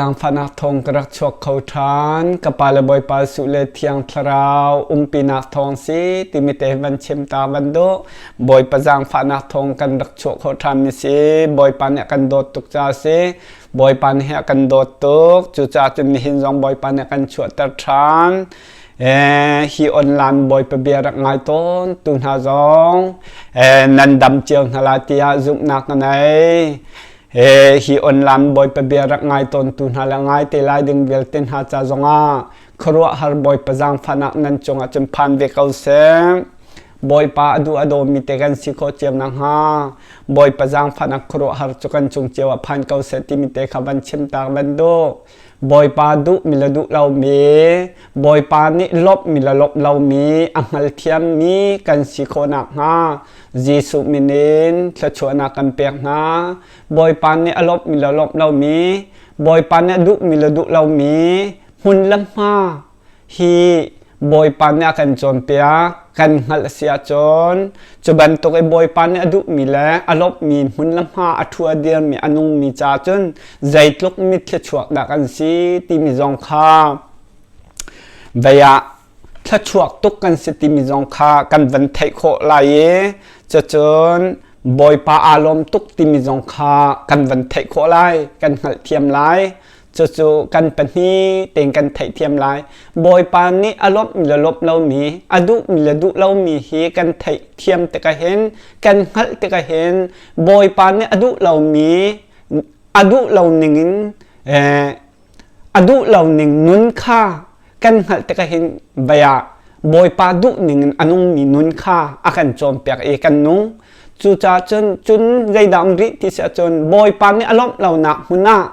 Zaangfahnak thawng ka rak chuak kho ṭhan. Ka pa le Bawipa Jesuh le Thiang Thlarau umpinak thawng si timi te van chim ta van duh. Bawipa zaangfahnak thawng kan rak chuah khawh ṭhanmi si. Bawipa nih a kan dawt tuk caah si. Bawipa nih a kan dawt tuk. Cucaah cun nihin zong Bawipa nih a kan chuahter ṭhan. Hi online Bawipa bia rak ngai tawn tu hna zong nan dam cio hna lai tiah zumhnak ka nei. Hi online Bawipa bia rak ngai tawntu hna le ngai te lai ding vialte hna ca zongah khuaruahhar Bawipa zaangfahnak nan cungah cun phan ve ko seh. Bawipa a duh a dawmi te kan si khawh cio nakhnga Bawipa zaangfahnak khuaruahhar cu kan cung cio ah phan ko seh timi te kha van chim tak van duh. Bawipa duhmi le duh lomi, Bawipa nih lawmhmi le lawmh lomi a hngalthiammi kan si khawh nakhnga Jesuh min in thluachuahnak kan pek hna. Bawipa nih a lawmhmi le lawmh lomi, Bawipa nih a duhmi le duh lomi hmun le hma hi Bawipa nih a kan cawnpiak, kan hngalh a si ahcun cu bantuk i Bawipa nih a duhmi le a lawmhmi hmun le hma a ṭhu a dirmi a nungmi ca cun zeitluk mitthlichuak dah kan si timi zong kha vei ah thluachuak tuk kan si timi zong kha kan van theih khawh lai i cucun Bawipa aa lawm tuk timi zong kha kan van theih khawh lai, kan hngalhthiam lai. Cucu kan pahnih tein kan theihthiam lai. Bawipa nih a lawmhmi le lawmh lomi, a duhmi le duh lomi hi kan theihthiam tikah hin, kan hngalh tikah hin, Bawipa nih a duh lomi, a duh lo ningin, a duh lo ning nun kha kan hngalh tikah hin vei ah Bawipa duh ningin a nungmi nun kha a kan cawnpiak i kan nung. Cucaah cun, cun zeidah um rih ti si ahcun Bawipa nih a lawmh lonak hmun ah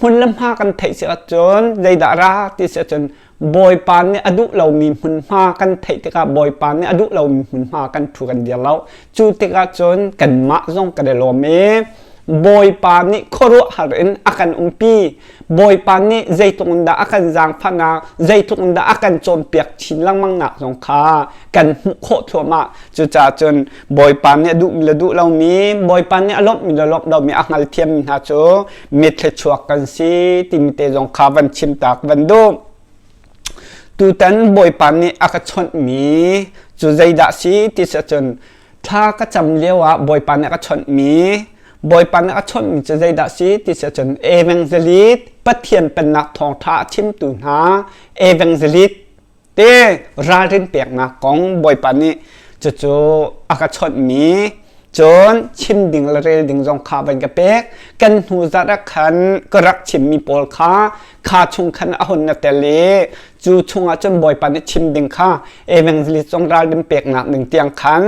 hmun le hma kan theih si ahcun zeidah ra ti si ahcun Bawipa nih a duh lomi hmunhma kan theih tikah Bawipa nih a duh lomi hmunhma kan ṭhu kan dir lo. Cu tikah cun kanmah zong kan i lawm i Bawipa nih khuaruahhar in a kan umpi. Bawipa nih zeitluk in dah a kan zaangfahnak, zeitluk in dah a kan cawnpiak chin lengmang nak zong kha kan hmuh khawh thluahmah. Cucaah cun Bawipa nih a duhmi le duh lomi, Bawipa nih a lawmhmi le lawmh lomi a hngalthiammi hna cu mithlichuak kan si timi te zong kha van chim tak van duh. Tutan Bawipa nih a ka chawnhmi cu zeidah si ti si ahcun thla ka cam lio ah Bawipa nih a ka chawnhmi Bawipa nih a chawnhmi cu zeidah si ti si ahcun evangelist Pathian pennak thawngṭha a chimtu hna evangelist te ralrin peknak kong Bawipa nih cucu a ka chawnhmi cun chim ding le rel ding zong kha van ka pek kan hnu zarh ah khan ka rak chimmi pawl kha kha chung khan a hun na tel i cu chungah cun Bawipa nih chim ding kha evangelist zong ralrin peknak ding tiang khan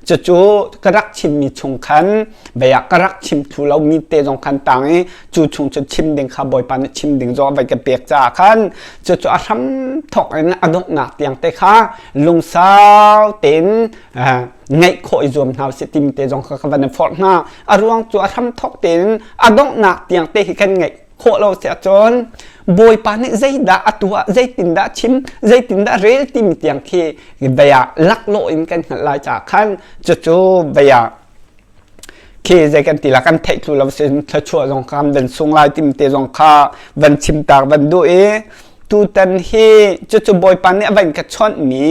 cucu ka rak chimmi chung khan bia ka rak chim thlu lomi te zong khan tang i cu chung cun chim ding kha Bawipa nih chim ding zong a van ka pek caah khan cucu a hram thawk in a donghnak tiang te kha lungsau tein ngaih khawh i zuam hna usih timi te zong kha ka van i forh hna. A ruang cu a hram thawk tein a donghnak tiang te hi kan ngaih khawh lo si ahcun Bawipa nih zeidah a tuah, zeitindah chim, zeitindah rel timi tiang khi vei ah laklawh in kan hngalh lai caah khan cucu vei ah khi zei kan ti la kan theih thlu lo sin thluachuah zong kha van sung lai tim te zong kha van chim tak van duh i tutan hi cucu Bawipa nih a van ka chawnh mi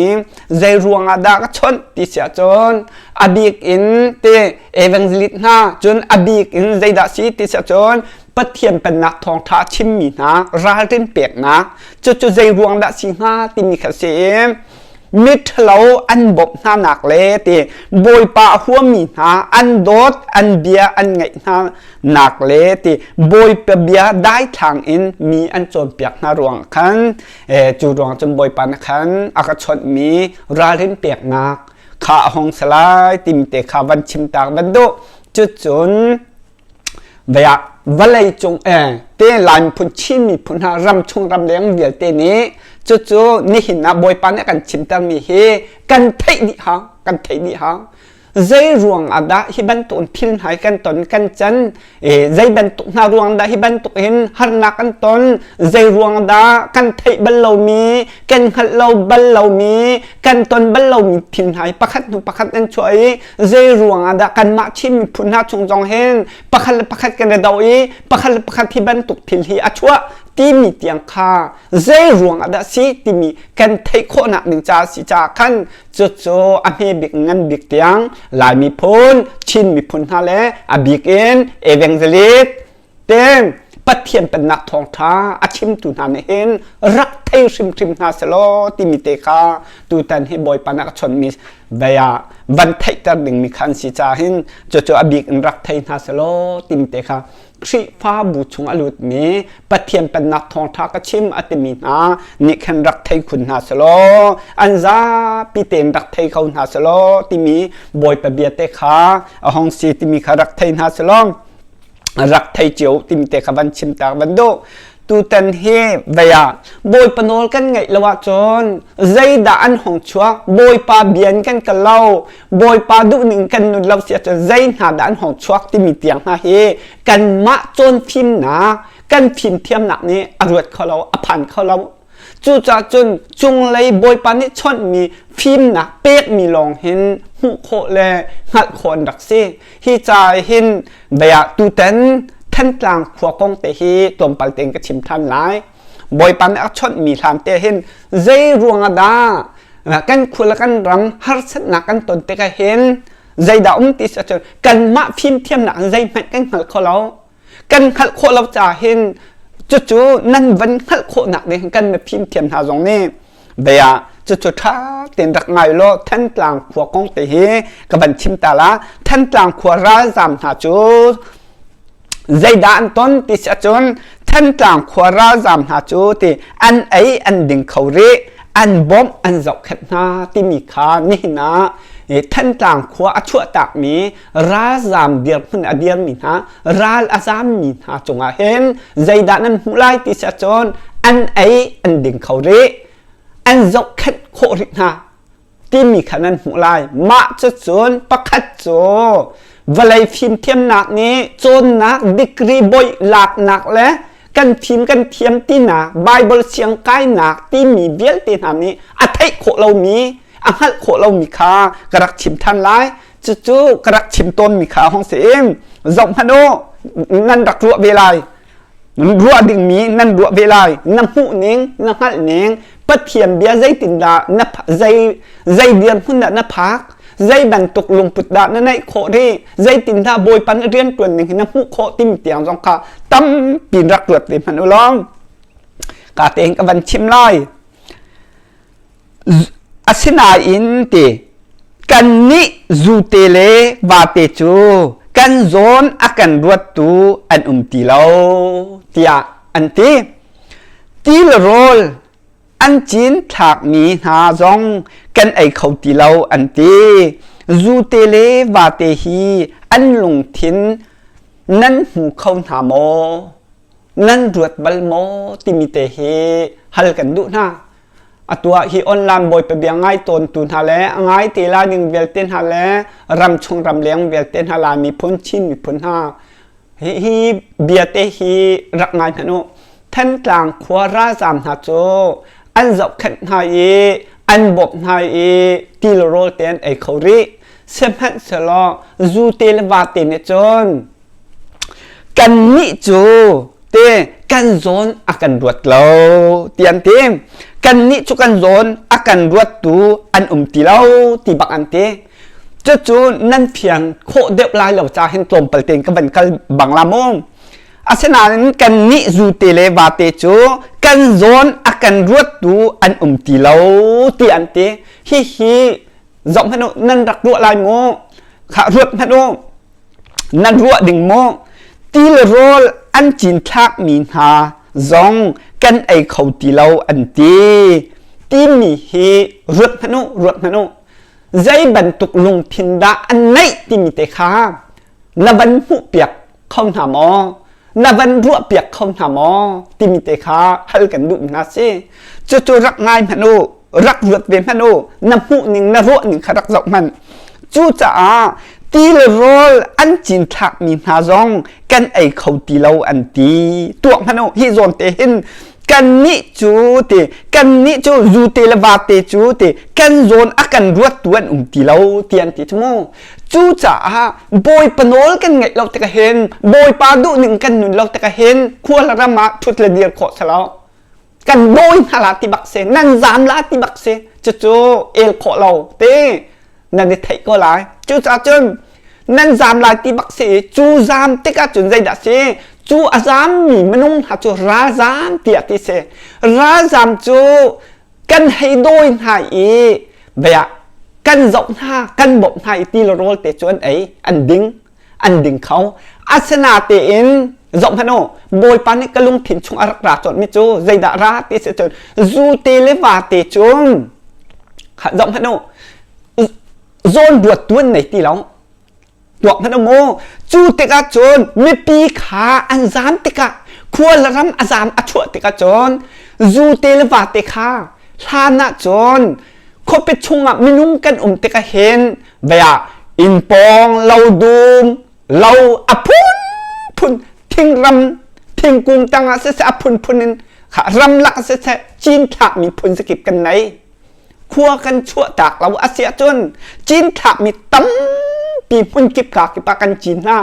zei ruang ah dah ka chawnh ti si ahcun a bik in te evangelist hna cun a bik in zeidah si ti si ahcun Pathian pennak thawngṭha a chimmi hna ralrin peknak cucu zei ruang dah si hnga timi kha si i miṭhalo an bawmh hnanak le ti Bawipa a huami hna an dawt an bia an ngaih hna nak le ti Bawipa bia daithlang in mi an cawnpiak hna ruang khan cu ruang cun Bawipa na khan a ka chawnhmi ralrin peknak kha a hong salai timi te kha van chim tak van duh cucun Vei vawlei cung te Lai miphun Chin miphun hna ramchung ramleng vialte nih cucu nihin ah Bawipa nih a kan chimtermi hi kan theih dih hau kan theih dih hau. Zei ruang ah dah hi bantuk thil hna hi kan ton kan can? Zei bantuk hna ruang dah hi bantuk hin harnak kan ton? Zei ruang dah kan theih bal lomi, kan hngalh lo bal lomi, kan ton bal lomi thil hna hi pakhat hnu pakhat an chuah i zei ruang ah dah kanmah Chin miphun hna chung zong hin pakhat le pakhat kan i do i pakhat le pakhat hi bantuk thil hi a chuah timi tiang kha zei ruang ah dah si timi kan theih khawhnak ding ca si caah khan cucu a hme bik ngan bik tiang Lai miphun, Chin miphun hna le a bik in evangelist te Pathian pennak thawngṭha a chimtu hna nih hin rak thei hrimhrim hna selaw timi te kha tutan hi Bawipa nih a ka chawnhmi vei ah van theihter dingmi kha an si caah hin cucu a bik in rak thei hna selaw timi te kha Khrihfabu chung a lutmi Pathian pennak thawngṭha ka chim a timi hna nih khan rak thei khun hna selaw an zapi tein rak thei kho hna selaw timi Bawipa bia te kha a hong si timi kha rak thei hna selaw rak thei cio timi te kha van chim ta van duh. Tutan hi vei ah Bawipa nawl kan ngaih lo ahcun zeidah an hong chuak Bawipa bian kan kal lo Bawipa duhning kan nun lo si ahcun zei hna dah an hong chuak timi tiang hna hi kanmah cawn fimnak kan fimthiamnak nih a ruat kho lo a phan kho lo. Cucaah cun cunglei Bawipa nih chawnhmi fimnak pekmi lawng hin hmuh khawh le hngalh khawh an rak si. Hi ca hin bia tutan Thantlang khua kong te hi tlawmpal tein ka chim ṭhan lai. Bawipa nih a chawnhmi hlan te hin zei ruangah dah kan khua le kan ram harsatnak kan ton tikah hin zeidah um ti si ahcun kanmah fimthiamnak in zeihmanh kan hngal kho lo. Kan hngalh khawh lo caah hin cucu nan van hngalh khawhnak ding kan mifimthiam hna zong nih bia cucu ṭha tein rak ngai law Thantlang khua kong te hi ka van chim ta la. Thantlang khua ralzaam hna cu zeidah an ton ti si ahcun Thantlang khua ralzaam hna cu ti an ei an ding kho rih an bawmh an zohkhenh hna timi kha nihin ah Thantlang khua a chuahtakmi ralzaam dirhmun a dirmi hna ral a zaammi hna cungah hin zeidah nan hmuh lai ti si ahcun an ei an ding kho rih an zohkhenh khawh rih hna timi kha nan hmuh lai. Mah cucun pakhat cu vawlei fimthiamnak nih cawnnak degree boih laknak le kan fim kan thiam tinak Bible siangkainak timi vialte hna nih a theih khawh lomi a hngalh khawh lomi kha ka rak chim than lai. Cucu ka rak chim tawnmi kha hong si in zoh hmanh u nan rak ruah ve lai. Ruah dingmi nan ruah ve lai. Na hmuh ning, na hngalh ning, Pathian bia zeitindah na zei zei dirhmun dah na phak, zei bantuk lungput dah na neih khawh rih, zeitindah Bawipa na rianṭuan ning hi na hmuh khawh timi tiang zong kha tampi rak ruat ve hmanh u law. Ka tein ka van chim lai. Asinain ti kannih zute le vate cu kan zawn a kan ruattu an um ti lo tiah an ti. Ti le rawl an cin thlakmi hna zong kan ei kho ti lo an ti. Zute le vate hi an lungthin nan hmu kho hna maw? Nan ruat bal maw? timi te hi hal kan duh hna. Atu ah hi online bawipa bia ngai tawntu hna le a ngai te la ding vialte hna le ramchung ramleng vialte hna Lai miphun Chin miphun hna hi, hi bia te hi rak ngai hmanh u. Thantlang khua ralzaam hna cu an zohkhenh hna i an bawmh hna i til rawl te an ei kho rih. Sihmanhsehlaw zu te le va te nih cun Kannih cu te kan zawn a kan ruat lo ti an ti. Kannih cu kan zawn a kan ruattu an um ti lo ti bak an ti. Cucu nan fiang khawh deuh lai lo ca hin tlawmpal tein ka van kal bang la mu. Asinain kannih zute le vate cu kan zawn a kan ruattu an um ti lo ti an ti. Hihi zoh hmanh u nan rak ruah lai mu. Khah ruat hmanh u. Nan ruah ding maw? Ti le rawl an cinthlakmi hna zong kan ei kho ti lo an ti. Timi hi ruat hmanh u, ruat hmanh u. Zei bantuk lungthin dah an neih timi te kha na van hmuhpiak kho hna maw? Na van ruahpiak kho hna maw? Timi te kha hal kan duh hna si. Cucu rak ngai hmanh u, rak ruat ve hmanh u. Na hmuh ning, na ruah ning kha rak zoh hmanh. Cucaah ti le rawl an cinthlakmi hna zong kan ei kho ti lo an ti. Tuak hmanh u, hi zawn te hin kannih cu ti kannih cu zu te le va te cu ti kan zawn a kan ruattu an um ti lo ti an ti cu mu. Cucaah Bawipa nawl kan ngaih lo tikah hin Bawipa duhning kan nun lo tikah hin khua le ram ah ṭhut le dir khawh si lo. Kan dawi hna la ti bak si, nan zaam la ti bak si, cucu el khawh lo ti nan i theih ko lai. Cucaah cun nan zaam lai ti bak si i cu zaam tikah cun zeidah si? Cu a zaammi minung hna cu ralzaam tiah ti si. Ralzaam cu kan hei dawi hna i bia kan zoh hna, kan bawmh hna i ti le rawl te cu an ei, an ding. An ding kho. Asinatein zoh hmanh u, Bawipa nih ka lungthin chung a rak ra colhmi cu zeidah ra ti si cun zu te le va te cu zoh hmanh u, zawn ruattu an nei ti lo. Tuak hmanh u mu. Cu tikah cun mipi kha an zaam tikah khua le ram a zaam a chuah tikah cun zu te le va te kha hlan ah cun khuapi chungah minung kan um tikah hin Vei ah inn pawng lo dum lo a phunphun thingram thingkung tangah siseh a phunphun in ramlak siseh cinthlakmi phun zakip kan nei. Khua kan chuahtak lo a si ahcun cinthlakmi tampi hmunkip ka kip ah kan cin hna.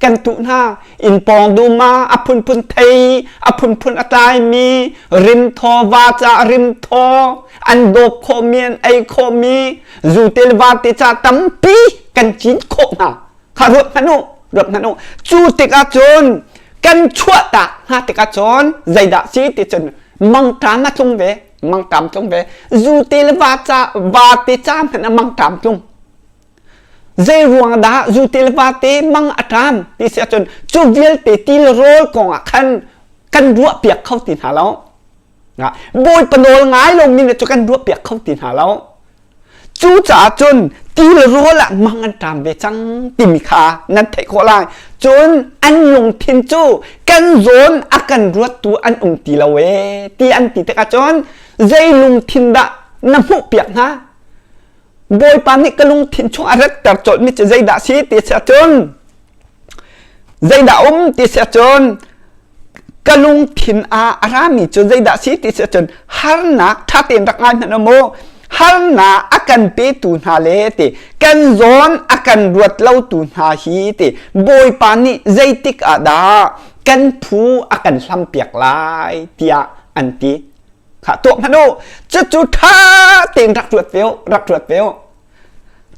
Kan tuh hna. Inn pawng dum ah a phunphun thei, a phunphun a tlaimi, rimthaw va ca rimthaw, an dawp khawhmi, an ei khawhmi, zute le vate ca tampi kan cin khawh hna. Kha ruat hmanh u, ruat hmanh u. Cu tikah cun kan chuahtak hna tikah cun zeidah si ti cun mangṭam a tlung ve, mangṭam tlung ve. Zute le va ca, vate ca hmanh ah mangṭam tlung. Zei ruang dah zu te le va te mang a ṭam ti si ahcun cu vialte ti le rawl kong ah khan kan ruahpiak kho ti hna lo. Bawipa nawl ngai lomi nih cu kan ruahpiak kho ti hna lo. Cucaah cun ti le rawl ah mang an ṭam ve cang timi kha nan theih khawh lai. Cun an lungthin cu kan zawn a kan ruattu an um ti lo ee ti an ti tikah cun zei lungthin dah na hmuhpiak hna? Bawipa nih ka lungthin chung a ratter colhmi cu zeidah si ti si ahcun zeidah um ti si ahcun ka lungthin ah a rami cu zeidah si ti si ahcun harnak ṭha tein rak ngai hmanh mu harnak a kan petu hna le ti kan zawn a kan ruat lotu hna hi ti Bawipa nih zeitik ah dah kan phu a kan hlampiak lai tiah an ti. Kha tuak hmanh u. Cucu ṭha tein rak ruat ve u, rak ruat ve u.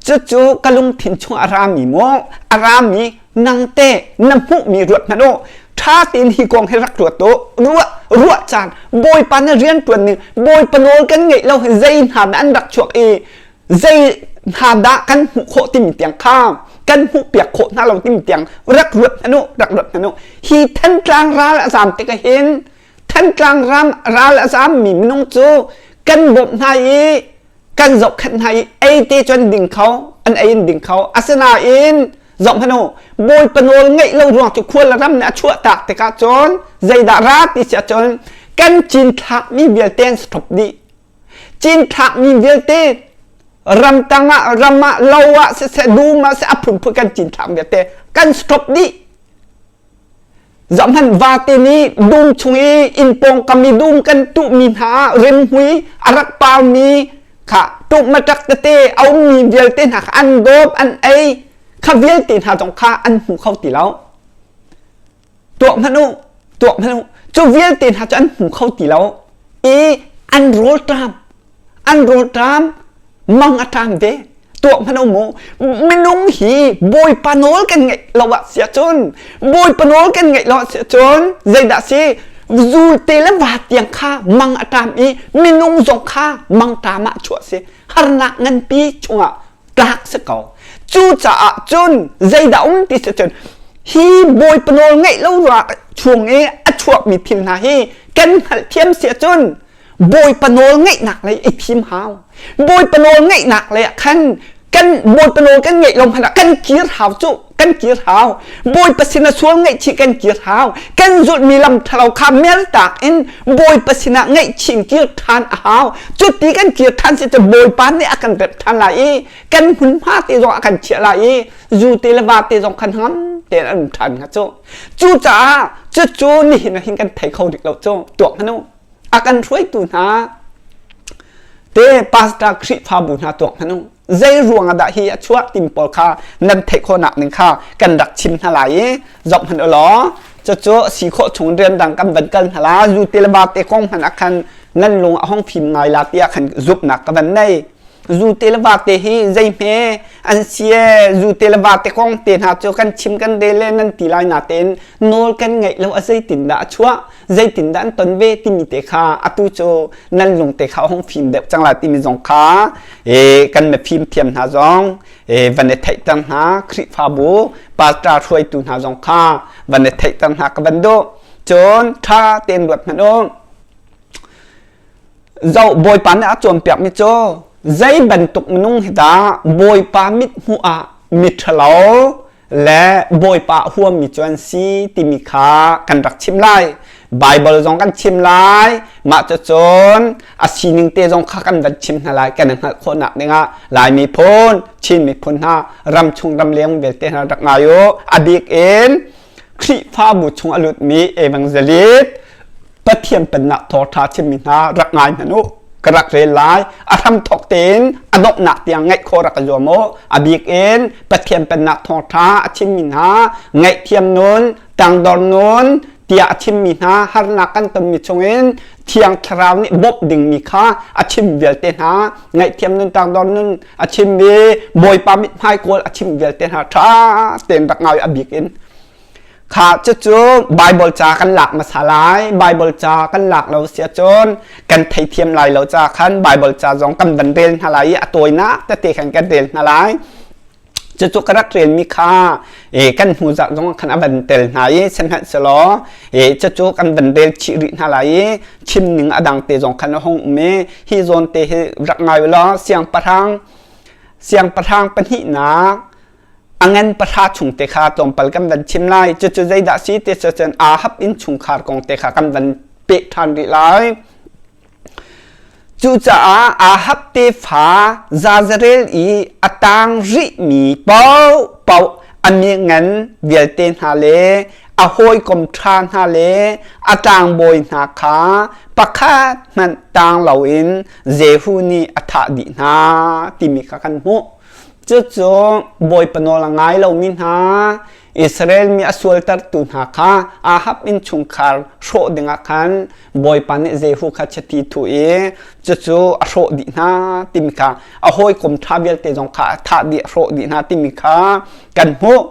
Cucu ka lungthin chung a rami maw, a rami nang te na hmuhmi ruat hmanh u. Ṭha tein hi kong hi rak ruat u. Ruah, ruah caan, Bawipa na rian ṭuan ning, Bawipa nawl kan ngeih lo hi zei hna dah an rak chuak i zei hna dah kan hmuh khawh timi tiang kha kan hmuh piak khawh hna lo timi tiang rak ruat hmanh u, rak ruat hmanh u. Hi Thantlang ral a zaam tikah hin Thantlang ram ral a zammi minung cu kan bawmh hna i kan zohkhenh hna i ei te cu an ding kho, an ei in ding kho. Asinain zoh hmanh u, Bawipa nawl ngeih lo ruang cu khua le ram nih a chuahtak tikah cun zeidah ra ti si ahcun kan cinthlakmi vialte an stop dih. Cinthlakmi vialte ramtang ah, ram ah, lo ah siseh, dum ah siseh, a phunphun kan cinthlak vialte kan stop dih. Zohhmanh vate nih dum chung i inn pawngkam i dum kan tuhmi hna ah rimhmui a rak parmi kha tuhmaṭak tete a ummi vialte hna kha an dawp an ei kha vialte hna zong kha an hmu kho ti lo. Tuah hmanh u, tuah hmanh u. Cu vialte hna cu an hmu kho ti lo i an rawlṭam an rawlṭam mang a ṭam ve tuah hmanh u mu minung hi bawipa nawl kan ngeih lo ah si ahcun bawipa nawl kan ngeih lo ah si ahcun zeidah si zulte le va tiang kha mang a ṭam i minung zong kha mangṭam ah chuah si harnak nganpi chungah tlak si ko cucaah cun zeidah um ti si cun hi bawipa nawl ngeih lo ruah chung i a chuakmi thil hna hi kan hngalhthiam si ahcun Bawipa nawl ngeihnak lei i thim hau. Bawipa nawl ngeihnak lei ah khan kan Bawipa nawl kan ngeih lo hmanh ah kan kir hau cu. Kan kan kir hau. Bawipa sinah sual ngaihchih kan kir hau. Kan zulhmi lam ṭhalo kha mertak in Bawipa sinah ngaihchih kir ṭhan a hau. Cuti kan kir ṭhan si cu Bawipa nih a kan remh ṭhan lai i kan hmunhma te zong a kan chiah lai i zu te le va te zong khan ngam tein an um ṭhan hnga cu. Cucaah cucu nihin ah hin kan thei kho rik lo cu tuak hmanh u. A kan hruaitu hna te pastor Khrihfabu hna tuak hmanh u. Zei ruang ah dah hi a chuah tim pawl kha nan theih khawhnak ning kha kan rak chim hna lai i zoh hmanh u law cucu si khawh chung rian dang kan van kal hna la zu te le va te kong hmanh ah khan nan lung a hong fim ngai la tiah khan zumhnak ka van nei. Zu te le va te hi zei hme an si e zu te le va te kong te hna cu kan chim kan rel le nan ti lai natein nawl kan ngeih lo a zeitin dah a chuah zeitin dah an ton ve timi te kha atu cu nan lung te kha a hung fim deuh cang lai timi zong kha e kan mifim thiam hna zong e van i theihter hna Khrihfabu pastor hruaitu hna zong kha van i theihter hna ka van duh cun ṭha tein ruat hmanh u. Zoh Bawipa nih a cawnpiakmi cu zei bantuk minung hi dah Bawipa mithmuh ah miṭhalo le Bawipa a huammi cu an si timi kha kan rak chim lai. Baibal zong kan chim lai. Mah cucun a sining te zong kha kan van chim hna lai. Kan i hngalh khawhnak dingah Lai miphun, Chin miphun hna, ramchung ramleng vialte hna rak ngai u. A bik in Khrihfabu chung a lutmi evangelist Pathian pennak thawngṭha chimmi hna rak ngai hmanh u. Ka rak rel lai. A hramthawk tein a donghnak tiang ngaih khawh rak i zuam u. A bik in Pathian pennak thawngṭha a chimmi hna ngaihthiam nun, tangdor nun tiah a chimmi hna harnak kan tonmi chungin Thiang Thlarau nih bawmh dingmi kha a chim vialte hna ngaihthiam nun tangdor nun a chimmi Bawipa mithmai kawl a chim vialte hna ṭha tein rak ngai a bik in kha cucu Bible ca kan lak hmasa lai. Bible ca kan lak lo si ahcun kan theithiam lai lo ca khan Bible ca zong kan van rel hna lai i a tawinak tete khan kan rel hna lai. Cucu ka rak relmi kha kan hnu zarh zong khan a van tel hna i sihmanhsehlaw cucu kan van rel chih rih hna lai i chim ning a dang te zong khan a hung um i hi zawn te hi rak ngai u law siangpahrang siangpahrang pahnihnak a ngan pahra chung te kha tlawmpal kan van chim lai. Cucu zeidah si ti cun Ahab innchungkhar kong te kha kan van peh ṭhan rih lai. Cucaah Ahab tefa Jezreel i a tang rihmi paohpaoh a mingan vialte hna le a hawikom ṭha hna le a tlangbawi hna kha pakhat hmanh tang loin Jehu nih a thah dih hna timi kha kan hmuh. Cucu Bawipa nawl a ngai lomi hna Israel mi a sualtertu hna kha Ahab innchungkhar hrawh dingah khan Bawipa nih Jehu kha chiti thuh i cucu a hrawh dih hna timi kha a hawikom ṭha vialte zong kha a thah dih a hrawh dih hna timi kha kan hmuh.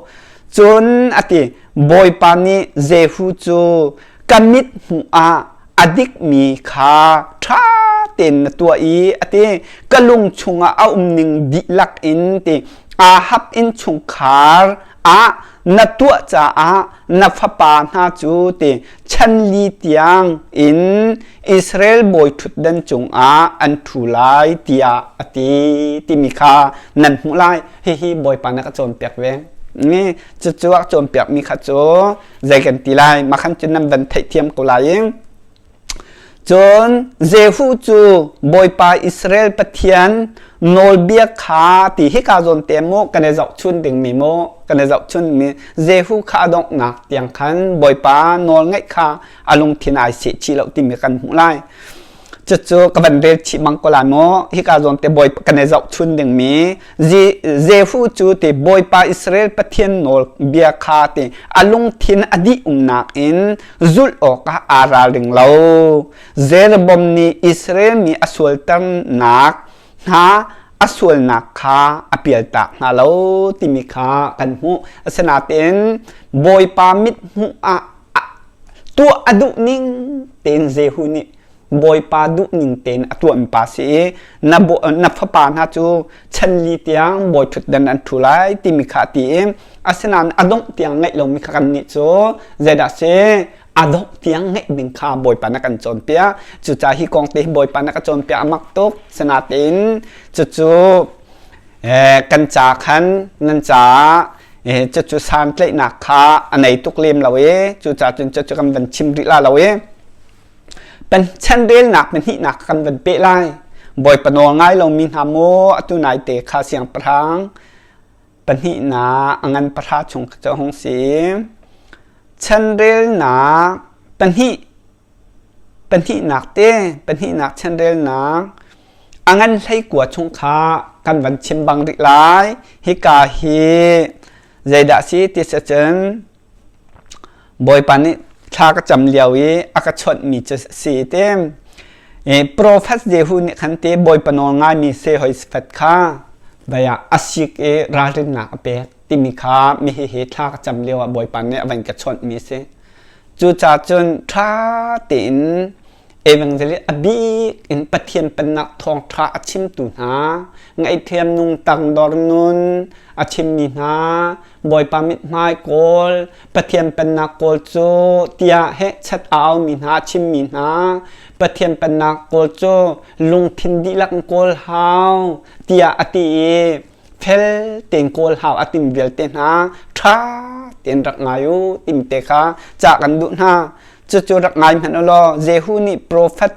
Cun a ti Bawipa nih Jehu cu ka mit hmuh ah a dikmi kha ṭha tein na tuah i a ti ka lung chungah a um ning dihlak in ti Ahab innchungkhar ah na tuah caah na fapa hna cu ti chan li tiang in Israel bawi ṭhutdan cungah an ṭhu lai tiah a ti timi kha nan hmuh lai. Hihi Bawipa na ka cawnpiak ve. Cucu a cawnpiakmi kha cu zei kan ti lai mah khan cun nan van theihthiam ko lai i cun Jehu cu Bawipa Israel Pathian nawlbia kha ti hika zawn te mu kan i zohchun dingmi mu kan i zohchun mi Jehu kha a donghnak tiang khan Bawipa nawl ngaih kha a lungthin ai seh chih lo timi kan hmuh lai. Cucu ka van rel chih bang ko lai maw? Hika zawn te bawi kan i zohchun dingmi Jehu cu ti Bawipa Israel Pathian nawl bia kha ti a lungthin a dih umnak in zulh awkah aa ralring lo. Jeroboam nih Israel mi a sualternak hna a sualnak kha a pialtak hna lo timi kha kan hmuh. Asinain Bawipa mithmuh ah tuah a duh ning tein Jehu nih Bawipa duh ning tein a tuahmi pa si i na, na fapa hna cu chan li tiang bawi ṭhutdan an ṭhu lai timi kha a ti i asinain a dongh tiang ngaih lomi kha kannih cu zeidah si a dongh tiang ngaih ding kha Bawipa na kan cawnpiak. Cucaah hi kong te hi Bawipa na ka cawnpiak a mak tuk. Sinain cucu kan ca khan nan caah Cucu santlaihnak kha a nei tuk lem lo i cucaah cun cucu kan van chim rih la lo i chanrelnak pahnihnak kan van peh lai. Bawipa nawl ngai lomi hna maw atu naite kha siangpahrang pahnihnak a ngan pahra chung kha cu a hung si. Chanrelnak pahnih pahnihnak te pahnihnak chanrelnak a ngan hleikua chung kha kan van chim bang rih lai. Hika hi zeidah si ti si cun Bawipa nih thla ka cam lio i a ka chawnhmi cu si te. Profet Jehu nih khan te Bawipa nawl ngaimi Jehoshaphat kha vai ah a sik i ralrinnak a pek timi kha mi hihi thla ka cam lio ah Bawipa nih a van ka chawnhmi a si. Cucaah cun ṭha tein Evangelist a bik in Pathian pennak thawngṭha a chimtu hna, ngaihthiam nung tangdor nun a chimmi hna, Bawipa mithmai kawl, Pathian pennak kawl cu tiah hehchat a aumi hna a chimmi hna, Pathian pennak kawl cu lungthin dihlak in kawl hau tiah a ti i fel tein kawl hau a tim vialte hna ṭha tein rak ngai u timi te kha ca kan duh hna. Cucu rak ngai hmanh u law Jehu nih profet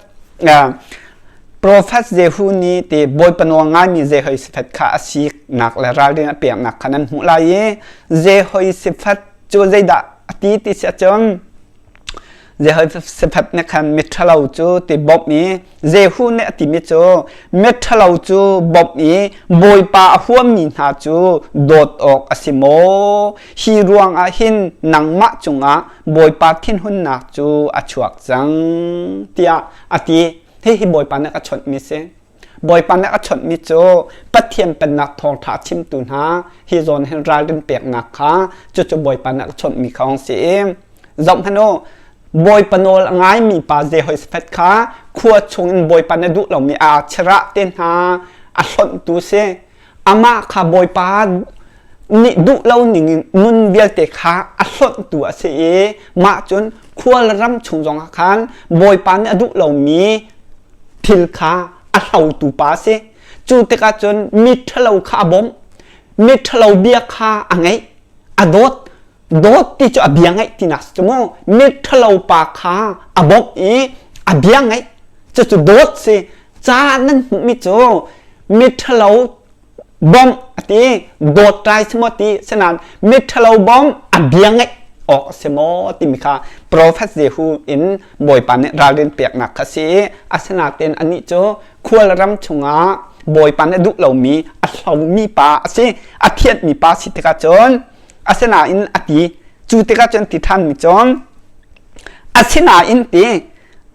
profet Jehu nih ti Bawipa nawl ngaimi Jehoshaphat kha a siknak le ralrin a peknak kha nan hmuh lai i Jehoshaphat cu zeidah a ti ti si ahcun Jehoshaphat nih khan miṭhalo cu ti bawmh i Jehu nih a timi cu miṭhalo cu bawmh i Bawipa a huammi hna cu dawt awk a si maw? Hi ruangah hin nangmah cungah Bawipa thinhunnak cu a chuak cang tiah a ti. Hihi Bawipa nih a chawnhmi si. Bawipa nih a chawnhmi cu Pathian pennak thawngṭha a chimtu hna hi zawn hin ralrin peknak kha cucu Bawipa nih a chawnhmi kha hung si i zohhmanh u Bawipa nawl a ngaimi pa Jehoshaphat kha khua chungin Bawipa nih duh lomi aa chirah te hna a hlonhtu si. Amah kha Bawipa nih duh lo ningin nun vialte kha a hlonhtu a si i mah cun khual ram chung zongah khan Bawipa nih a duh lomi thil kha a hlotu pa a si. Cu tikah cun mi ṭhalo kha a bawmh, mi ṭhalo bia kha a ngaih, a dawt. Dawt ti cu a bia ngaih tinak si cu mu. Mi ṭhalo pa kha a bawmh i a bia ngaih. Cucu dawt si. Ca nan hmuhmi cu mi ṭhalo bawmh a ti, dawt ṭai si maw ti, sinain mi ṭhalo bawmh a bia ngaih awk a si maw timi kha Profet Jehu in Bawipa nih ralrin peknak kha si i asinain anih cu khual ram chungah Bawipa nih a duh lomi a hlomi pa a si, a thianhmi pa si tikah cun asinain a ti cu tikah cun ti ṭhanmi cun asinain ti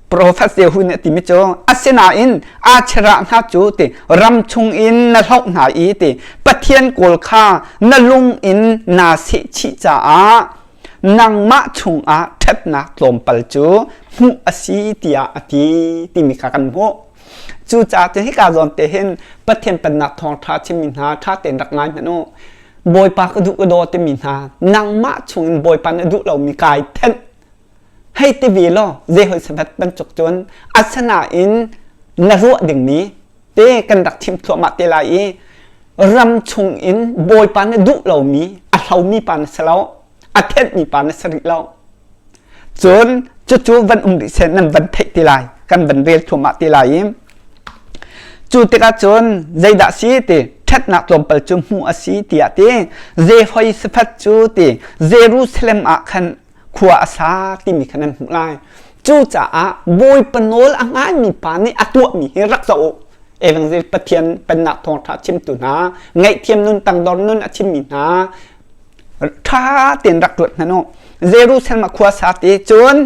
Profet Jehu nih a timi cu asinain Asherah hna cu ti ram chungin na hloh hna i ti Pathian kawl kha na lung in naa sehchih caah nangmah chungah ṭhatnak tlawmpal cu hmuh a si tiah a ti timi kha kan hmuh. Cucaah cun hika zawn te hin Pathian pennak thawngṭha chimmi hna ṭha tein rak ngai hmanh u. Bawipa ka duh ka daw timi hna nangmah chungin Bawipa nih a duh lomi kai thenh hei ti ve law Jehoshaphat bantuk cun asinain na ruah dingmi te kan rak chim thluahmah te lai i ram chungin Bawipa na duh lomi a hlomi pa na si lo a thenhmi pa na si rih lo cun cucu van um rih seh nan van theih ti lai kan van rel thluahmah ti lai i cu tikah cun zeidah si ti ṭhatnak tlawmpal cu hmuh a si tiah ti Jehoshaphat cu ti Jerusalem ah khan khua a sa timi kha nan hmuh lai. Cucaah Bawipa nawl a ngaimi pa nih a tuahmi hi rak zoh u. Evangel Pathian pennak thawngṭha chimtu hna, ngaihthiam nun tangdor nun a chimmi hna, ṭha tein rak ruat hmanh u. Jerusalem ah khua sa ti cun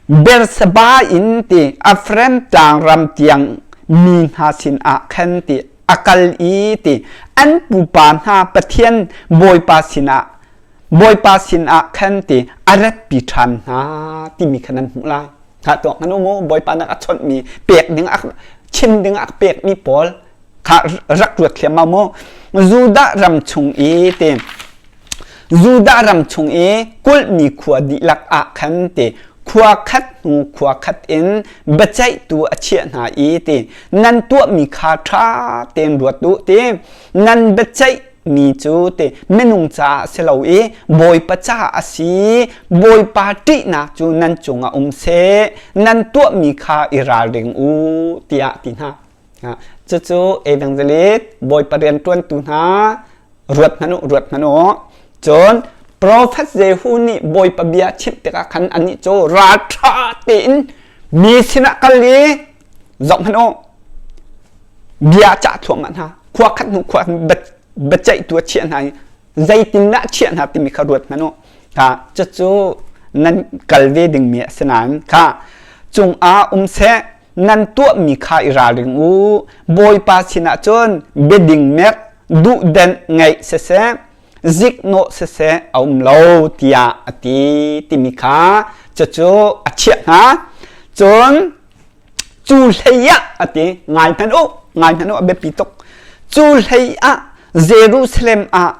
Beersheba in ti Ephraim tlangram tiang mi hna sinah khan ti a kal i ti an pupa hna Pathian Bawipa sinah Bawipa sinah khan ti a ratpi ṭhan hna timi kha nan hmuh lai. Hna tuak hmanh u mu Bawipa nih a chawnhmi pek ding a chim ding a pekmi pawl kha rak ruat thliammam mu. Judah ram chung i ti Judah ram chung i kulhmi khua dihlak ah khan ti khua khat hnu khua khat in biaceihtu a chiah hna i ti nan tuahmi kha ṭha tein ruat u ti nan biaceih. mi cu te minung caah si lo i Bawipa caah a si. Bawipa ṭihnak cu nan cungah um seh, nan tuahmi kha i ralring u, tiah ti hna. Cucu evangelist Bawipa rianṭuantu hna ruat hmanh u, ruat hmanh u. Cun profet Jehu nih Bawipa bia chimh tikah khan anih cu ralṭha tein mi sinah kal i zoh hmanh u, bia cah thluahmah hna. Khua khat hnu khua biaceihtu a chiah hna i zeitindah chiah hna timi kha ruat hmanh u. Kha cucu nan kal ve dingmi a si nain kha cungah um seh nan tuahmi kha i ralring u. Bawipa sinah cun biading merh duhdenh ngeih siseh, ziknawh siseh a um lo tiah a ti timi kha cucu a chiah hna. Cun cu hlei ah a ti ngai hmanh u, ngai hmanh u a biapi tuk. Cu hlei ah Jerusalem ah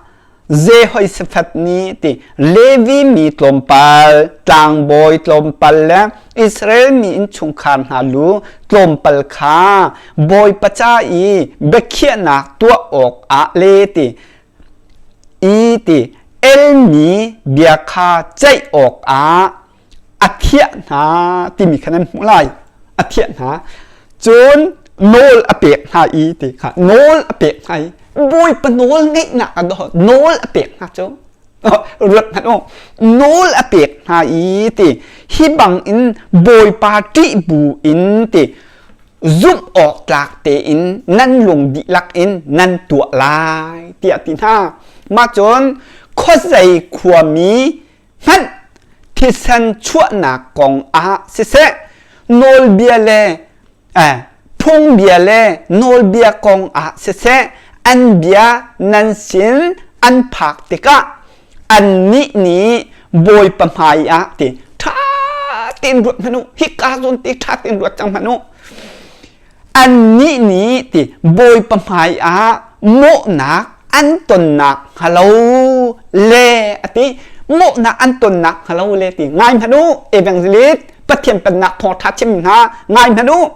Jehoshaphat nih ti Levi mi tlawmpal, tlangbawi tlawmpal le Israel mi innchungkhar hna lu tlawmpal kha Bawipa ca i biakhiahnak tuah awkah le ti i ti elmi bia kha ceih awkah a thiah hna timi kha nan hmuh lai. A thiah hna. Cun nawl a pek hna i ti kha nawl a pek hna i Bawipa nawl ngeihnak a doh nawl a pek hna cu ruat hmanh u nawl a pek hna i ti hi bang in Bawipa ṭih bu in ti zumh awk tlak tein nan lung dihlak in nan tuah lai tiah ti hna mah cun khuazei khuami hmanh thisen chuahnak kong ah siseh nawlbia le eh, phungbia le nawlbia kong ah siseh an bia nan sin an phak tikah annih nih Bawipa hmai ah ti ṭha tein ruat hmanh u hika zawn te ṭha tein ruat cang hmanh u Annih nih ti Bawipa hmai ah mawhnak an tonnak hnga lo le a ti. Mawhnak an tonnak hnga lo le ti. Ngai hmanh u, evangelist Pathian pennak thawngṭha chim hna ngai hmanh u.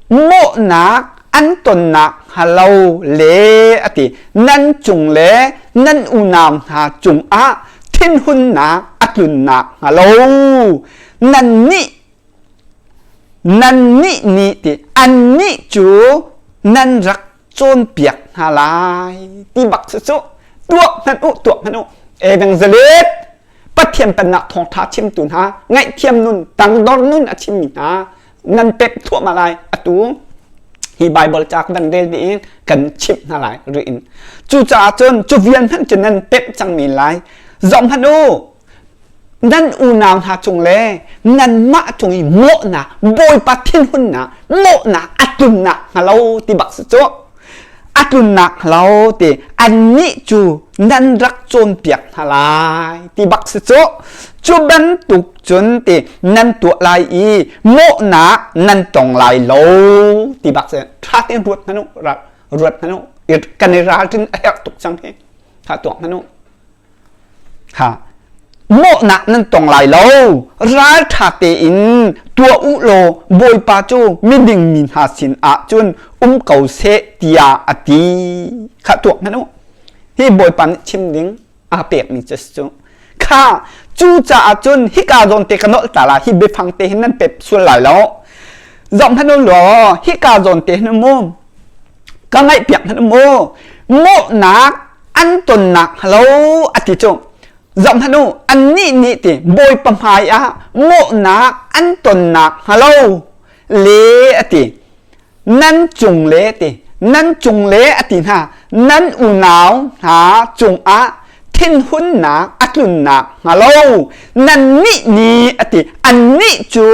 Mawhnak an tonnak hnga lo le a ti. Nan cung le nan unau hna cungah thinhunnak a tlunnak hnga lo. Nannih Nannih nih ti annih cu nan rak cawnpiak hna lai ti bak cu cu tuak hmanh u tuak hmanh u evangelist Pathian pennak thawngṭha chimtu hna ngaihthiam nun tangdor nun a chimmi hna nan pek thluahmah lai atu hi Bible ca kan rel dih in kan chimh hna lai rih in cucaah cun cu vial hmanh cu nan pek cangmi lai zoh hmanh u Nan unau hna cung le nanmah cung i mawhnak, Bawipa thinhunnak, mawhnak a tlunnak hnga lo ti bak si cu. A tlunnak hnga lo ti annih cu nan rak cawnpiak hna lai ti bak si cu. Cu bantuk cun ti nan tuah lai i mawhnak nan tong lai lo ti bak si. Ṭha tein ruat hmanh u, ruat hmanh u. Kan i ralrin a herh tuk cang hi. Kha tuak hmanh u. Ha. Mawhnak nan tong lai lo. Ralṭha tein tuah u law Bawipa cu miding mi hna sin ah cun um ko seh tiah a ti. Kha tuak hmanh u. Hi Bawipa nih chim ding aa pekmi cu si cu. Kha cucaah cun hika zawn te ka nolh ta la hi biafang te hin nan pep sual lai lo. Zoh hmanh u law hika zawn te hin um ka ngaihpiak hmanh mu mawhnak an tonnak hnga lo a ti cu zoh hmanh u annih nih ti bawipa hmai ah mawhnak an tonnak hnga lo le a ti nan cung le ti nan cung le a ti hna nan unau hna cungah thinhunnak a tlunnak hnga lo nannih nih a ti annih cu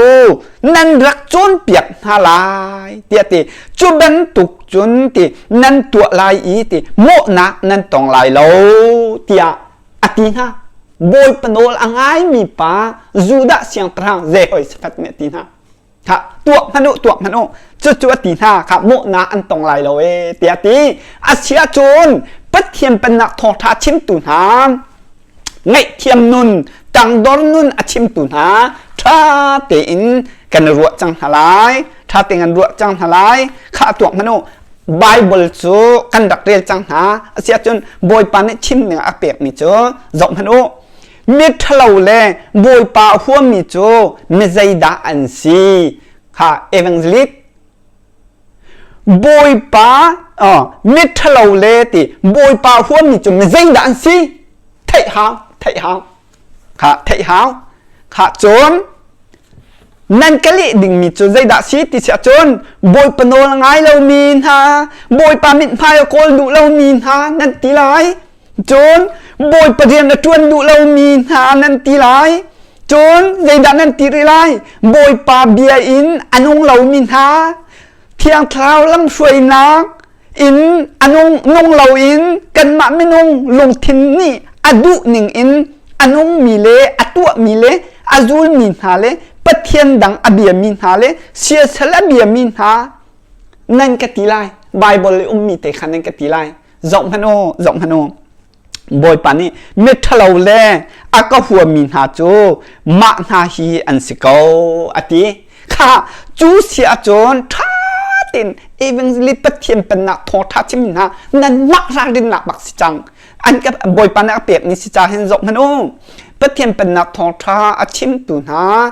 nan rak cawnpiak hna lai tiah ti cu bantuk cun ti nan tuah lai i ti mawhnak nan tong lai lo tiah a ti hna bawipa nawl a ngaimi pa Judah siangpahrang Jehoshaphat nih a ti hna Kha tuah hmanh u tuah hmanh u cucu a ti hna kha mawhnak an tong lai lo ee tiah a ti a si ahcun Pathian pennak thawngṭha chimtu hna ngaihthiam nun tangdor nun a chimtu hna ṭha tein kan ruah cang hna lai ṭha tein kan ruah cang hna lai kha tuak hmanh u. Bible cu kan rak rel cang hna. Asiahcun Bawipa nih chim ning a pekmi cu zoh hmanh u. Mi ṭhalo le Bawipa a huammi cu mi zeidah an si? Kha evangelist Bawipa mi ṭhalo le ti Bawipa huammi cu mi zeidah an si? Theih hau, theih hau. Kha theih hau. Kha cun nan ka leh dingmi cu zeidah si ti si ahcun Bawipa nawl a ngai lomi hna, Bawipa mithmai a kawl duh lomi hna nan ti lai. Cun Bawipa rian a ṭuan duh lomi hna nan ti lai. Cun zeidah nan ti rih lai? Bawipa bia in a nung lomi hna, Thiang Thlarau lamhruainak in a nung, nung loin kanmah minung lungthin nih a duh ning in a nungmi le a tuahmi le a zulmi hna le Pathian dang a biami hna le siasal a biami hna nan ka ti lai. Bible i ummi te kha nan ka ti lai. Zoh hmanh u, zoh hmanh u. Bawipa nih miṭhalo le a ka huami hna cu mah hna hi an si ko a ti. Kha cu si ahcun ṭha tein evangelist Pathian pennak thawngṭha chimmi hna nanmah ralrinnak bak si cang. An ka Bawipa nih a pekmi si ca hin zoh hmanh u. Pathian pennak thawngṭha a chimtu hna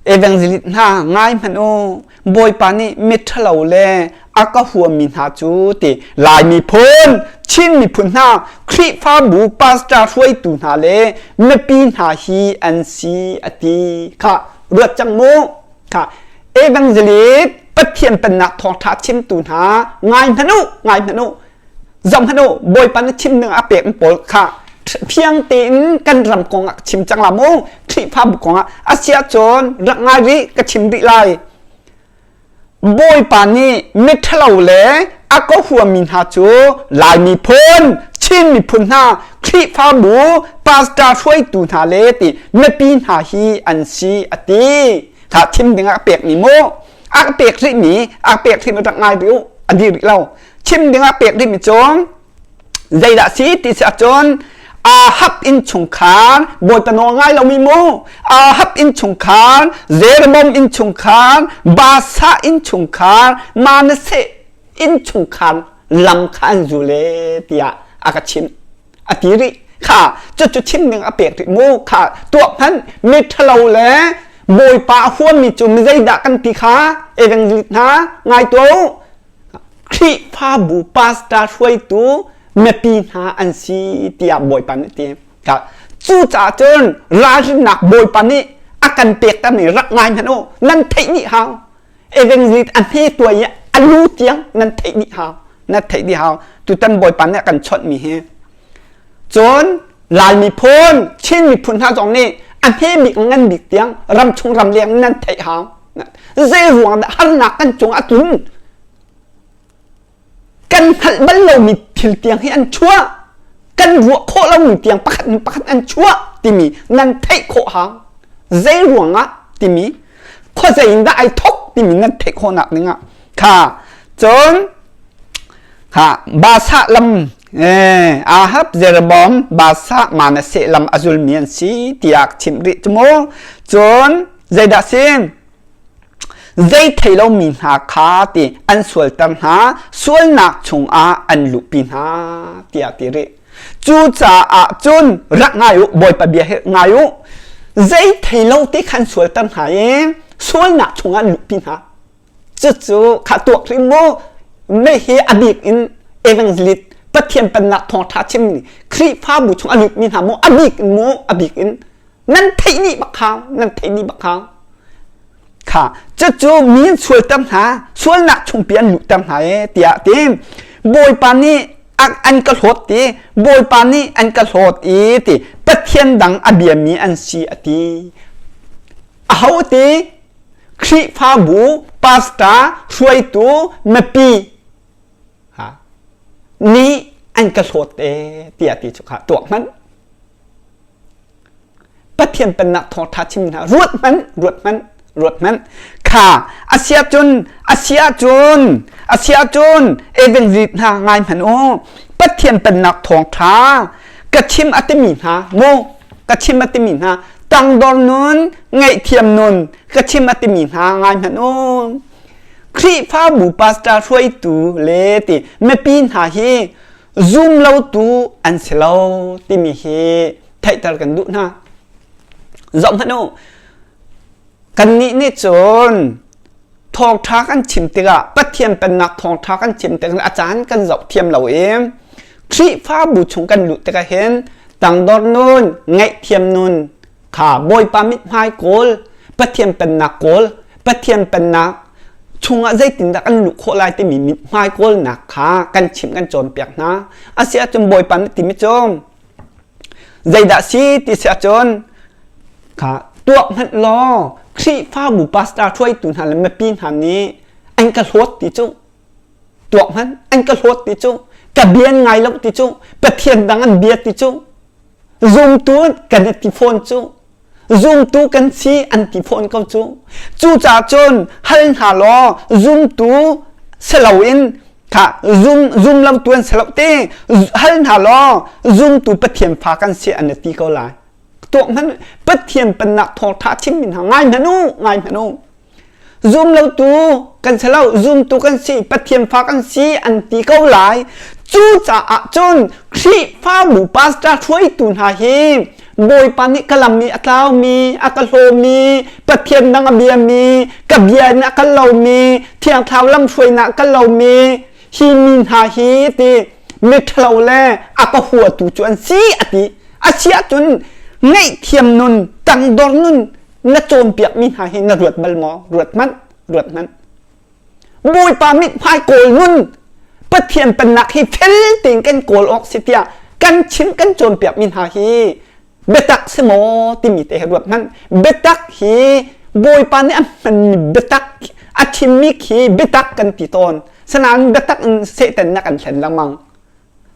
Evangelist hna ngai hmanh u, Bawipa nih miṭhalo le a ka huammi hna cu ti Lai miphun, Chin miphun hna, Khrihfabu pastor hruaitu hna le mipi hna hi an si a ti kha ruat cang mu. Kha evangelist Pathian pennak thawngṭha chimtu hna ngai hmanh u, ngai hmanh u. Zohhmanh u, Bawipa na chim ning a pek pawl kha fiang tein kan ram kong ah chim cang la mu. Khrihfabu kong ah a si ahcun rak ngai rih ka chim rih lai. Bawipa nih miṭhalo le a ka huami hna cu Lai miphun, Chin miphun hna, Khrihfabu, pastor hruaitu hna le ti mipi hna hi an si a ti. Kha thim ding ah a pekmi mu. A ka pek rihmi, a ka pek rihmi rak ngai rih u. A dih rih lo. Chim ding ah pek rihmi cu zeidah si ti si ahcun Ahab innchungkhar Bawipa nawl ngai lomi mu Ahab innchungkhar Jeroboam innchungkhar Baasha innchungkhar Manasseh innchungkhar lam kha an zul e tiah a ka chimh a ti rih kha cucu chim ding a pek rih mu kha tuah hmanh mi ṭhalo le Bawipa a huammi cu mi zeidah kan ti kha evangelist hna ngai tuah u Khrihfabu pastor hruaitu mipi hna an si tiah Bawipa nih ti. Cucaah cun ralrinnak Bawipa nih a kan pektermi rak ngai hmanh u. Nan theih dih hau. Evangelist a hme tuai i a lu tiang nan theih dih hau. Nan theih dih hau. Tutan Bawipa nih a kan chawnhmi hi. Cun Lai miphun, Chin miphun hna zong nih a hme bik ngan bik tiang ramchung ramleng nan theih hau. Zei ruang dah harnak kan cung a tlun? Kan hngalh bal lomi thil tiang hi an chuah. Kan ruah khawh lomi tiang pakhat in pakhat an chuah timi nan theih khawh hau. Zei ruangah timi khuazei in dah ai thok timi nan theih khawhnak dingah kha cun kha Basa lam Ahab Jeroboam Basa Manasseh lam a zulmi an si tiah chimh rih cu mu cun Zeidah si? Zei thei lomi hna kha ti an sualter hna, sualnak chungah an luhpi hna tiah ti rih. Cucaah cun rak ngai u, Bawipa bia hi ngai u. Zei thei lo ti khan sualter hna i sualnak chungah an luhpi hna. Cucu kha tuak hrim mu. Mei hi a bik in evangelist Pathian pennak thawngṭha chimmi Khrihfabu chung a lutmi hna mu a bik in mu a bik in nan theih dih bak kha nan theih dih bak kha kha cucu mi an sualter hna sualnak chungpi an luhter hna e tiah ti bawipa nih an ka hlawt ti bawipa nih an ka hlawt i ti pathian dang a biami an si a ti aho ti Khrihfabu pastor hruaitu mipi nih an ka hlawt e tiah ti cu kha tuak hmanh Pathian pennak thawngṭha chim hna ruat hmanh ruat hmanh ruat hmanh kha a si ahcun a si ahcun a si ahcun evangelist hna ngai hmanh u Pathian pennak thawngṭha ka chim a timi hna mu ka chim a timi hna tangdor nun ngaihthiam nun ka chim a timi hna ngai hmanh u. Khrihfabu pastor hruaitu le ti mipi hna hi zum lotu an si lo timi hi theihter kan duh hna. Zoh hmanh u, kannih nih cun thawngṭha kan chim tikah Pathian pennak thawngṭha kan chim tikah a caan kan zoh thiam lo i Khrihfabu chung kan luh tikah hin tangdor nun, ngaihthiam nun kha Bawipa mithmai kawl, Pathian pennak kawl, Pathian pennak chungah zeitindah kan luh khawh lai timi mithmai kawlnak kha kan chimh kan cawnpiak hna. A si ahcun Bawipa nih timi cu zeidah si ti si ahcun kha tuah hmanh law Khrihfabu pastor hruaitu hna le mipi hna nih an ka hlawt ti cu tuak hmanh an ka hlawt ti cu ka bia an ngai lo ti cu Pathian dang an bia ti cu zumtu kan i ti fawn cu zumtu kan si an ti fawn ko cu cucaah cun hal hna law zumtu si loin kha zum zum lo tu an si lo ti hal hna law zumtu Pathian fa kan si an ti ko lai tuak hmanh Pathian pennak thawngtha chimmi hna ngai hmanh u ngai hmanh u Zumlotu kan si lo, zumtu kan si, Pathian fa kan si an ti ko lai. Cucaah cun Khrihfabu pastor hruaitu hna hi Bawipa nih ka lam i a tlaumi, a ka hlawmi, Pathian dang a biami, ka bia in a kal lomi, Thiang Thlarau lamhruainak a kal lomi, hi mi hna hi ti miṭhalo le a ka huatu cu an si a ti. A si ahcun ngaihthiam nun, tangdor nun na cawnpiakmi hna hi na ruat bal maw? Ruat hmanh, ruat hmanh. Bawipa mithmai kawl nun Pathian pennak hi fel tein kan kawl awk si tiah kan chim kan cawnpiakmi hna hi biatak si maw timi te hi ruat hmanh. Biatak hi Bawipa nih a hmanmi biatak a thimmi khi biatak kan ti tawn. Sanain biatak in Satan na kan hlen lengmang.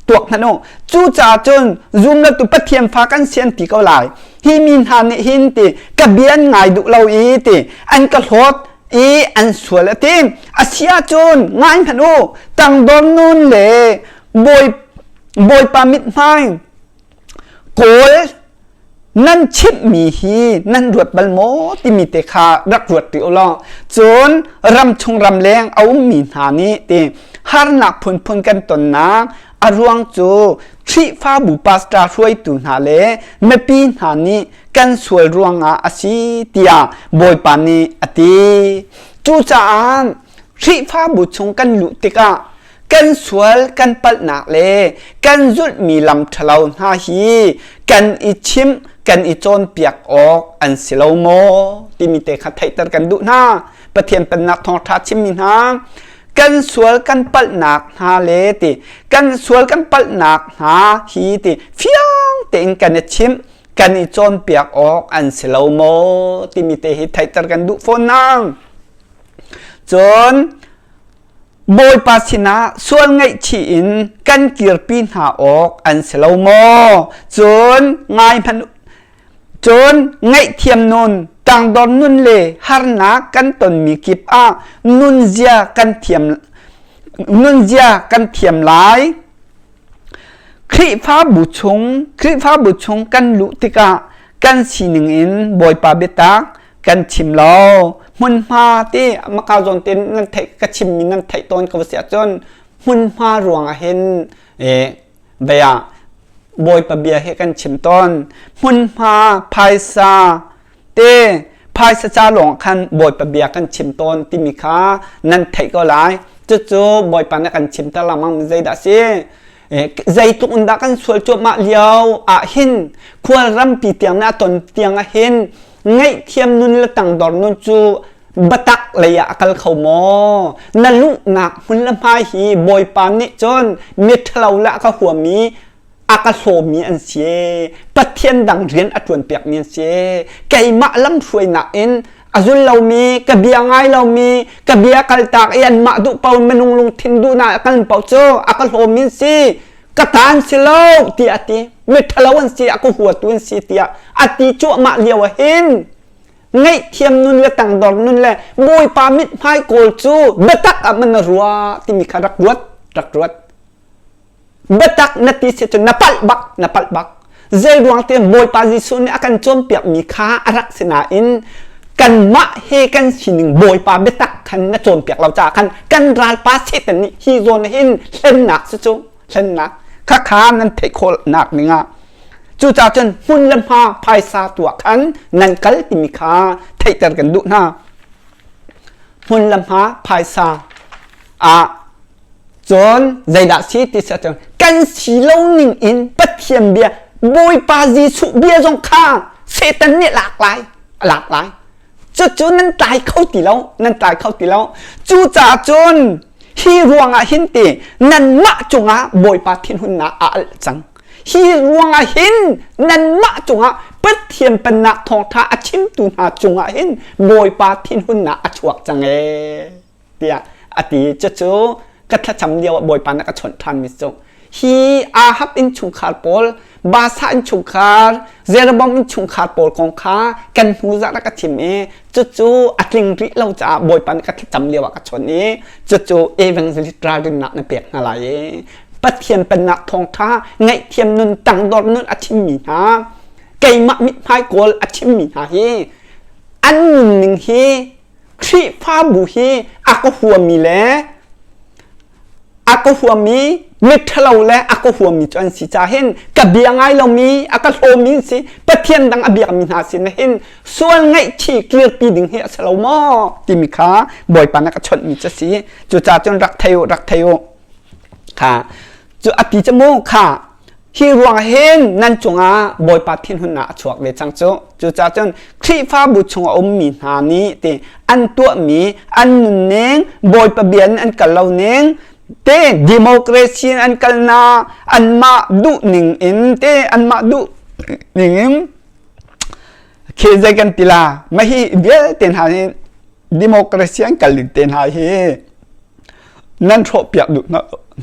Tuak hmanh u. Cucaah cun zumlotu Pathian fa kan si an ti ko lai. Hi mi hna nih hin ti ka bia an ngai duh lo i ti an ka hlawt i an sual a ti. A si ahcun ngai hmanh u. Tangdor nun le bawi Bawipa mithmai kawl nan chimhmi hi nan ruat bal maw timi te kha rak ruat rih u law cun ramchung ramleng a ummi hna nih ti harnak phunphun kan tonnak a ruang cu Khrihfabu pastor hruaitu hna le mipi hna nih kan sual ruangah a si tiah Bawipa nih a ti. Cucaah Khrihfabu chung kan luh tikah kan sual kan palhnak le kan zulhmi lam ṭhalo hna hi kan i chimh kan i cawnpiak awk an si lo maw timi te kha theihter kan duh hna Pathian pennak thawngṭha chimmi hna kan sual kan palhnak hna le ti kan sual kan palhnak hna hi ti fiang tein kan i chimh kan i cawnpiak awk an si lo maw timi te hi theihter kan duh fawn na cun Bawipa sinah sual ngaihchih in kan kirpi hna awk an si lo maw? Cun ngai hmanh cun ngaihthiam nun, tangdor nun le harnak kan tonmi kip ah nunzia kan thiam nunzia kan thiam lai. Khrihfabu chung Khrihfabu chung kan luh tikah kan sining in Bawipa biatak kan chim lo. Hmunhma ti maka zawn te nan theih ka chimmi nan theih tawn ko si ahcun hmunhma ruangah hin bia Bawipa bia hi kan chim tawn. Hmunhma phaisa te phaisa ca lawng khan Bawipa bia kan chim tawn timi kha nan theih ko lai. Cucu Bawipa nih kan chim ter lengmang zeidah si? Zeitluk in dah kan sual cuahmah lio ah hin khual rampi tiang na ton tiang ah hin ngaihthiam nun le tangdor nun cu biatak lei ah a kal kho maw? Na luhnak hmun le hmai hi Bawipa nih cun miṭhalo le a ka huami a ka hlawmi an si. Pathian dang rian a ṭuanpiakmi an si. Keimah lamhruainak in a zul lomi, ka bia ngai lomi, ka bia kaltak i anmah duh paoh minung lungthin duhnak a kal paoh cu a ka hlawmi an si. Ka ta an si lo tiah a ti. Miṭhalo an si, a ka huatu an si tiah a ti cuahmah lio ah hin ngaihthiam nun le tangdor nun le Bawipa mithmai kawl cu biatak ah man na ruah timi kha rak ruat, rak ruat. Biatak na ti si cun na palh bak, na palh bak. Zei ruang tiah Bawipa Jesuh nih a kan cawnpiakmi kha a rak si nain kanmah he kan sining Bawipa biatak kha khan na cawnpiak lo caah khan kan ralpa Satan nih hi zawn hin hlennak si cu hlennak khakha nan theih khawhnak ning ah cucaah cun hmun le hma phaisa tuah khan nan kal timi kha theihter kan duh hna. Hmun le hma phaisa ah cun zeidah si ti si ahcun kan si lo ning in Pathian bia Bawipa Jesuh bia zong kha Satan nih lak lai a lak lai. Cucu nan tlai kho ti lo nan tlai kho ti lo. Cucaah cun hi ruangah hin ti nanmah cungah Bawipa thinhunnak a alh cang. Hi ruangah hin nanmah cungah Pathian pennak thawngṭha a chimtu hna cungah hin Bawipa thinhunnak a chuak cang ee tiah a ti. Cucu ka thlacam lio ah Bawipa nih a ka chawnh ṭhanmi cu hi Ahab innchungkhar pawl, Baasha innchungkhar, Jeroboam innchungkhar pawl kong kha kan hnu zarh ah ka chim i cucu a tling rih lo caah Bawipa nih ka thlacam lio ah ka chawnh i cucu evangelist ralrinnak na pek hna lai i Pathian pennak thawngṭha ngaihthiam nun tangdor nun a chimmi hna keimah mithmai kawl a chimmi hna hi an nunning hi Khrihfabu hi a ka huami le a ka huami miṭhalo le a ka huami cu an si caah hin ka bia ngai lomi a ka hlawmi an si Pathian dang a biakmi hna sin hin sual ngaihchih kirpi ding hi a si lo maw timi kha Bawipa nih a ka chawnhmi cu a si cucaah cun rak thei u rak thei u Kha cu a ti cu mu kha hi ruang hin nan cungah Bawipa thinhunnak a chuak ve cang cu. Cucaah cun Khrihfabu chung a ummi hna nih ti an tuahmi an nunning Bawipa bia in an kal lo ning te democracy in an kal na anmah duh ning in te anmah duh ning in khi zei kan ti la mah hi vialte hna hi democracy an kal ning te hna hi nan hrawhpiak duh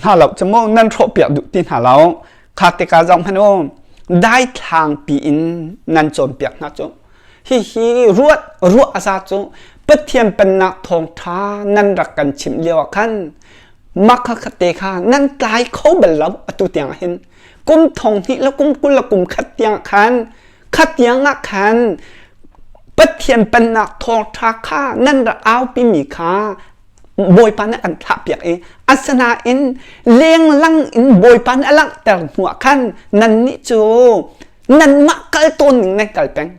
hna lo cu mu nan hrawhpiak duh ti hna lo kha tikah zoh hmanh u daithlang pi in nan cawnpiak hna cu hihi ruat ruah a za cu Pathian pennak thawngṭha nan rak kan chimh lio ah khan makha te kha nan tlai kho bal lo atu tiang ah hin kum thong hnih le kum 20 le kum khat tiang khan kha tiang ah khan Pathian pennak thawngṭha kha nan rak aupimi kha Bawipa nih a kan thlahpiak i asinain lenglang in Bawipa nih a langhter hnuah khan nannih cu nanmah kal tawn ning nan kal peng.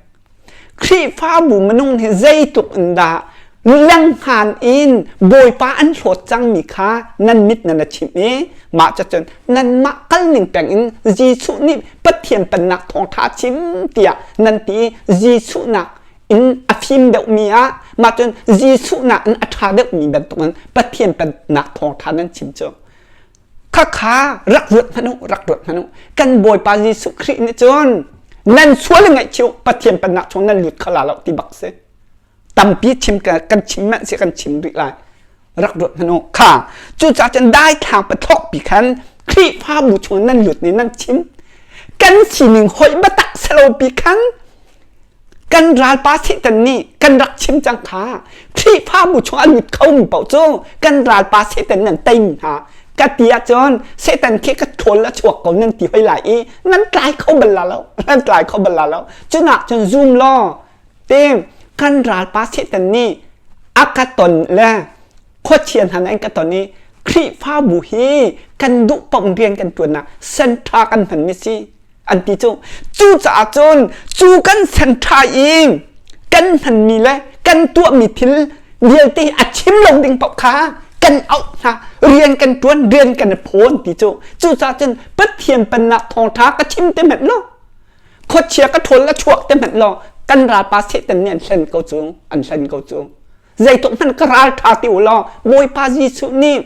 Khrihfabu minung hi zeitluk in dah lenghngan in Bawipa an hlawt cangmi kha nan mit nan a chimh i mah cucun nanmah kal ning peng in Jesuh nih Pathian pennak thawngṭha chim tiah nan ti i Jesuh nak in a fim deuhmi ah mah cun Jesuh nakin a ṭha deuhmi bantukin Pathian pennak thawngṭha nan chim cu khakha rak ruat hmanh u rak ruat hmanh u kan Bawipa Jesuh Khrih nih cun nan sual in ngaihchih u Pathian pennak chung nan lut kho la lo ti bak si tampi chim kan chim manh si kan chim rih lai rak ruat hmanh u kha cucaah cun daithlang pathawk pi khan Khrihfabu chung nan lut ni nan chim kan sining hoih biatak selo pi khan Kan ralpa Satan nih kan rak chim cang kha Khrihfabu chung a lut khomi paoh cu kan ralpa Satan nan teimi hna ka ti ahcun Satan khi ka ṭhawl a chuak ko nan ti hoi lai i nan tlai kho bal la lo nan tlai kho bal la lo cunak cun zum law te kan ralpa Satan nih a ka ton le khuachia hna nih an ka ton i Khrihfabu hi kan duh paoh rian kan ṭuannak senṭha kan hmanmi si an ti cu cucaah cun cu kan sen ṭha i kan hmanmi le kan tuahmi thil vialte a chim lo ding paoh kha kan auh hna rian kan ṭuan rian kan i phawn ti cu cucaah cun Pathian pennak thawngṭha ka chim te hmanh law khuachia ka ṭhawl a chuak te hmanh law kan ralpa Satan nih an hlen ko cu an hlen ko cu Zeitluk hmanh ka ral ṭha ti u law Bawipa Jesuh nih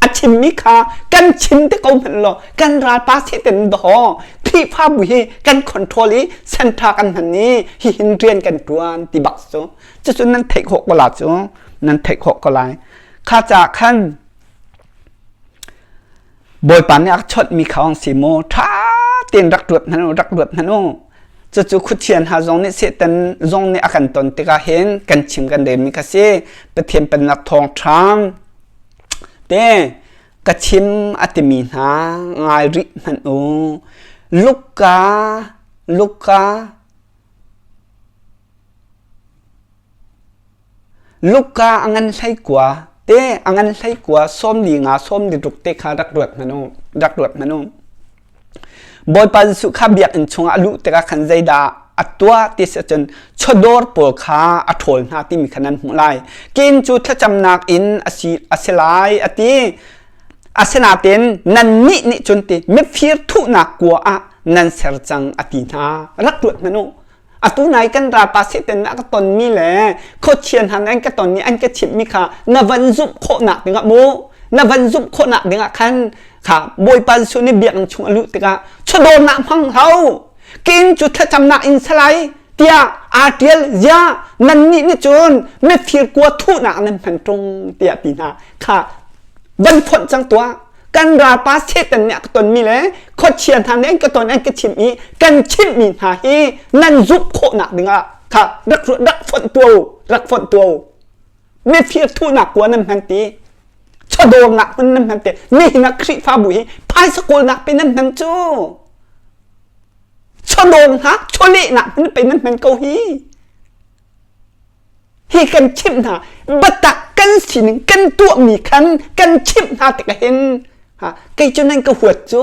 a chimmi kha kan chim te ko hmanh law kan ralpa Satan dawh Khrihfabu hi kan control i senṭha kan hman i hihin rian kan ṭuan ti bak cu cucu nan theih khawh ko la cu nan theih khawh ko lai kha caah khan Bawipa nih a ka chawnhmi kha hong si mu ṭha tein rak ruat hmanh u rak ruat hmanh u cucu khuachia hna zong nih Satan zong nih a kan ton tikah hin kan chim kan relmi kha si Pathian pennak thawngṭha te ka chim a timi hna ngai rih hmanh u Luka Luka. Luka a ngan 19 te a ngan 19 45 46 te kha rak ruat hmanh u rak ruat hmanh u. Bawipa Jesuh kha biakinn chungah a luh tikah khan zeidah a tuah ti si ahcun chawdawr pawl kha a ṭhawl hna timi kha nan hmuh lai. Kin cu thlacamnak in a si, a si lai a ti. Asinain nannih nih cun ti mifir thuhnak kua ah nan ser cang a ti hna. Rak ruat hmanh u. Atu nai kan ralpa Satan a ka tonmi le khuachia hna an ka tonmi an ka chimhmi kha na van zumh khawhnak dingah mu na van zumh khawhnak dingah khan kha Bawipa Jesuh nih biakinn chung a luh tikah chawdawrnak hmang hau king cu thlacamnak in salai tiah aa ṭial zia nannih nih cun mifir kua thuhnak nan hman ṭung tiah ti hna kha van fonh cang tuah kan ralpa Satan nih a ka tonmi le khuachia hna nih an ka ton an ka chimh i kan chimhmi hna hi nan zumh khawhnak dingah kha rak rak fonh tuah u rak fonh tuah u mifir thuhnak kua nan hman ti chawdawrnak hmun nan hman ti nihin ah Khrihfabu hi phaisa kawlnak pe nan hman cu chawdawrnak chawlehnak hmun pe nan hman ko hi Hi kan chimh hna biatak kan sining kan tuahmi khan kan chimh hna tikah hin ha, kei cu nan ka huat cu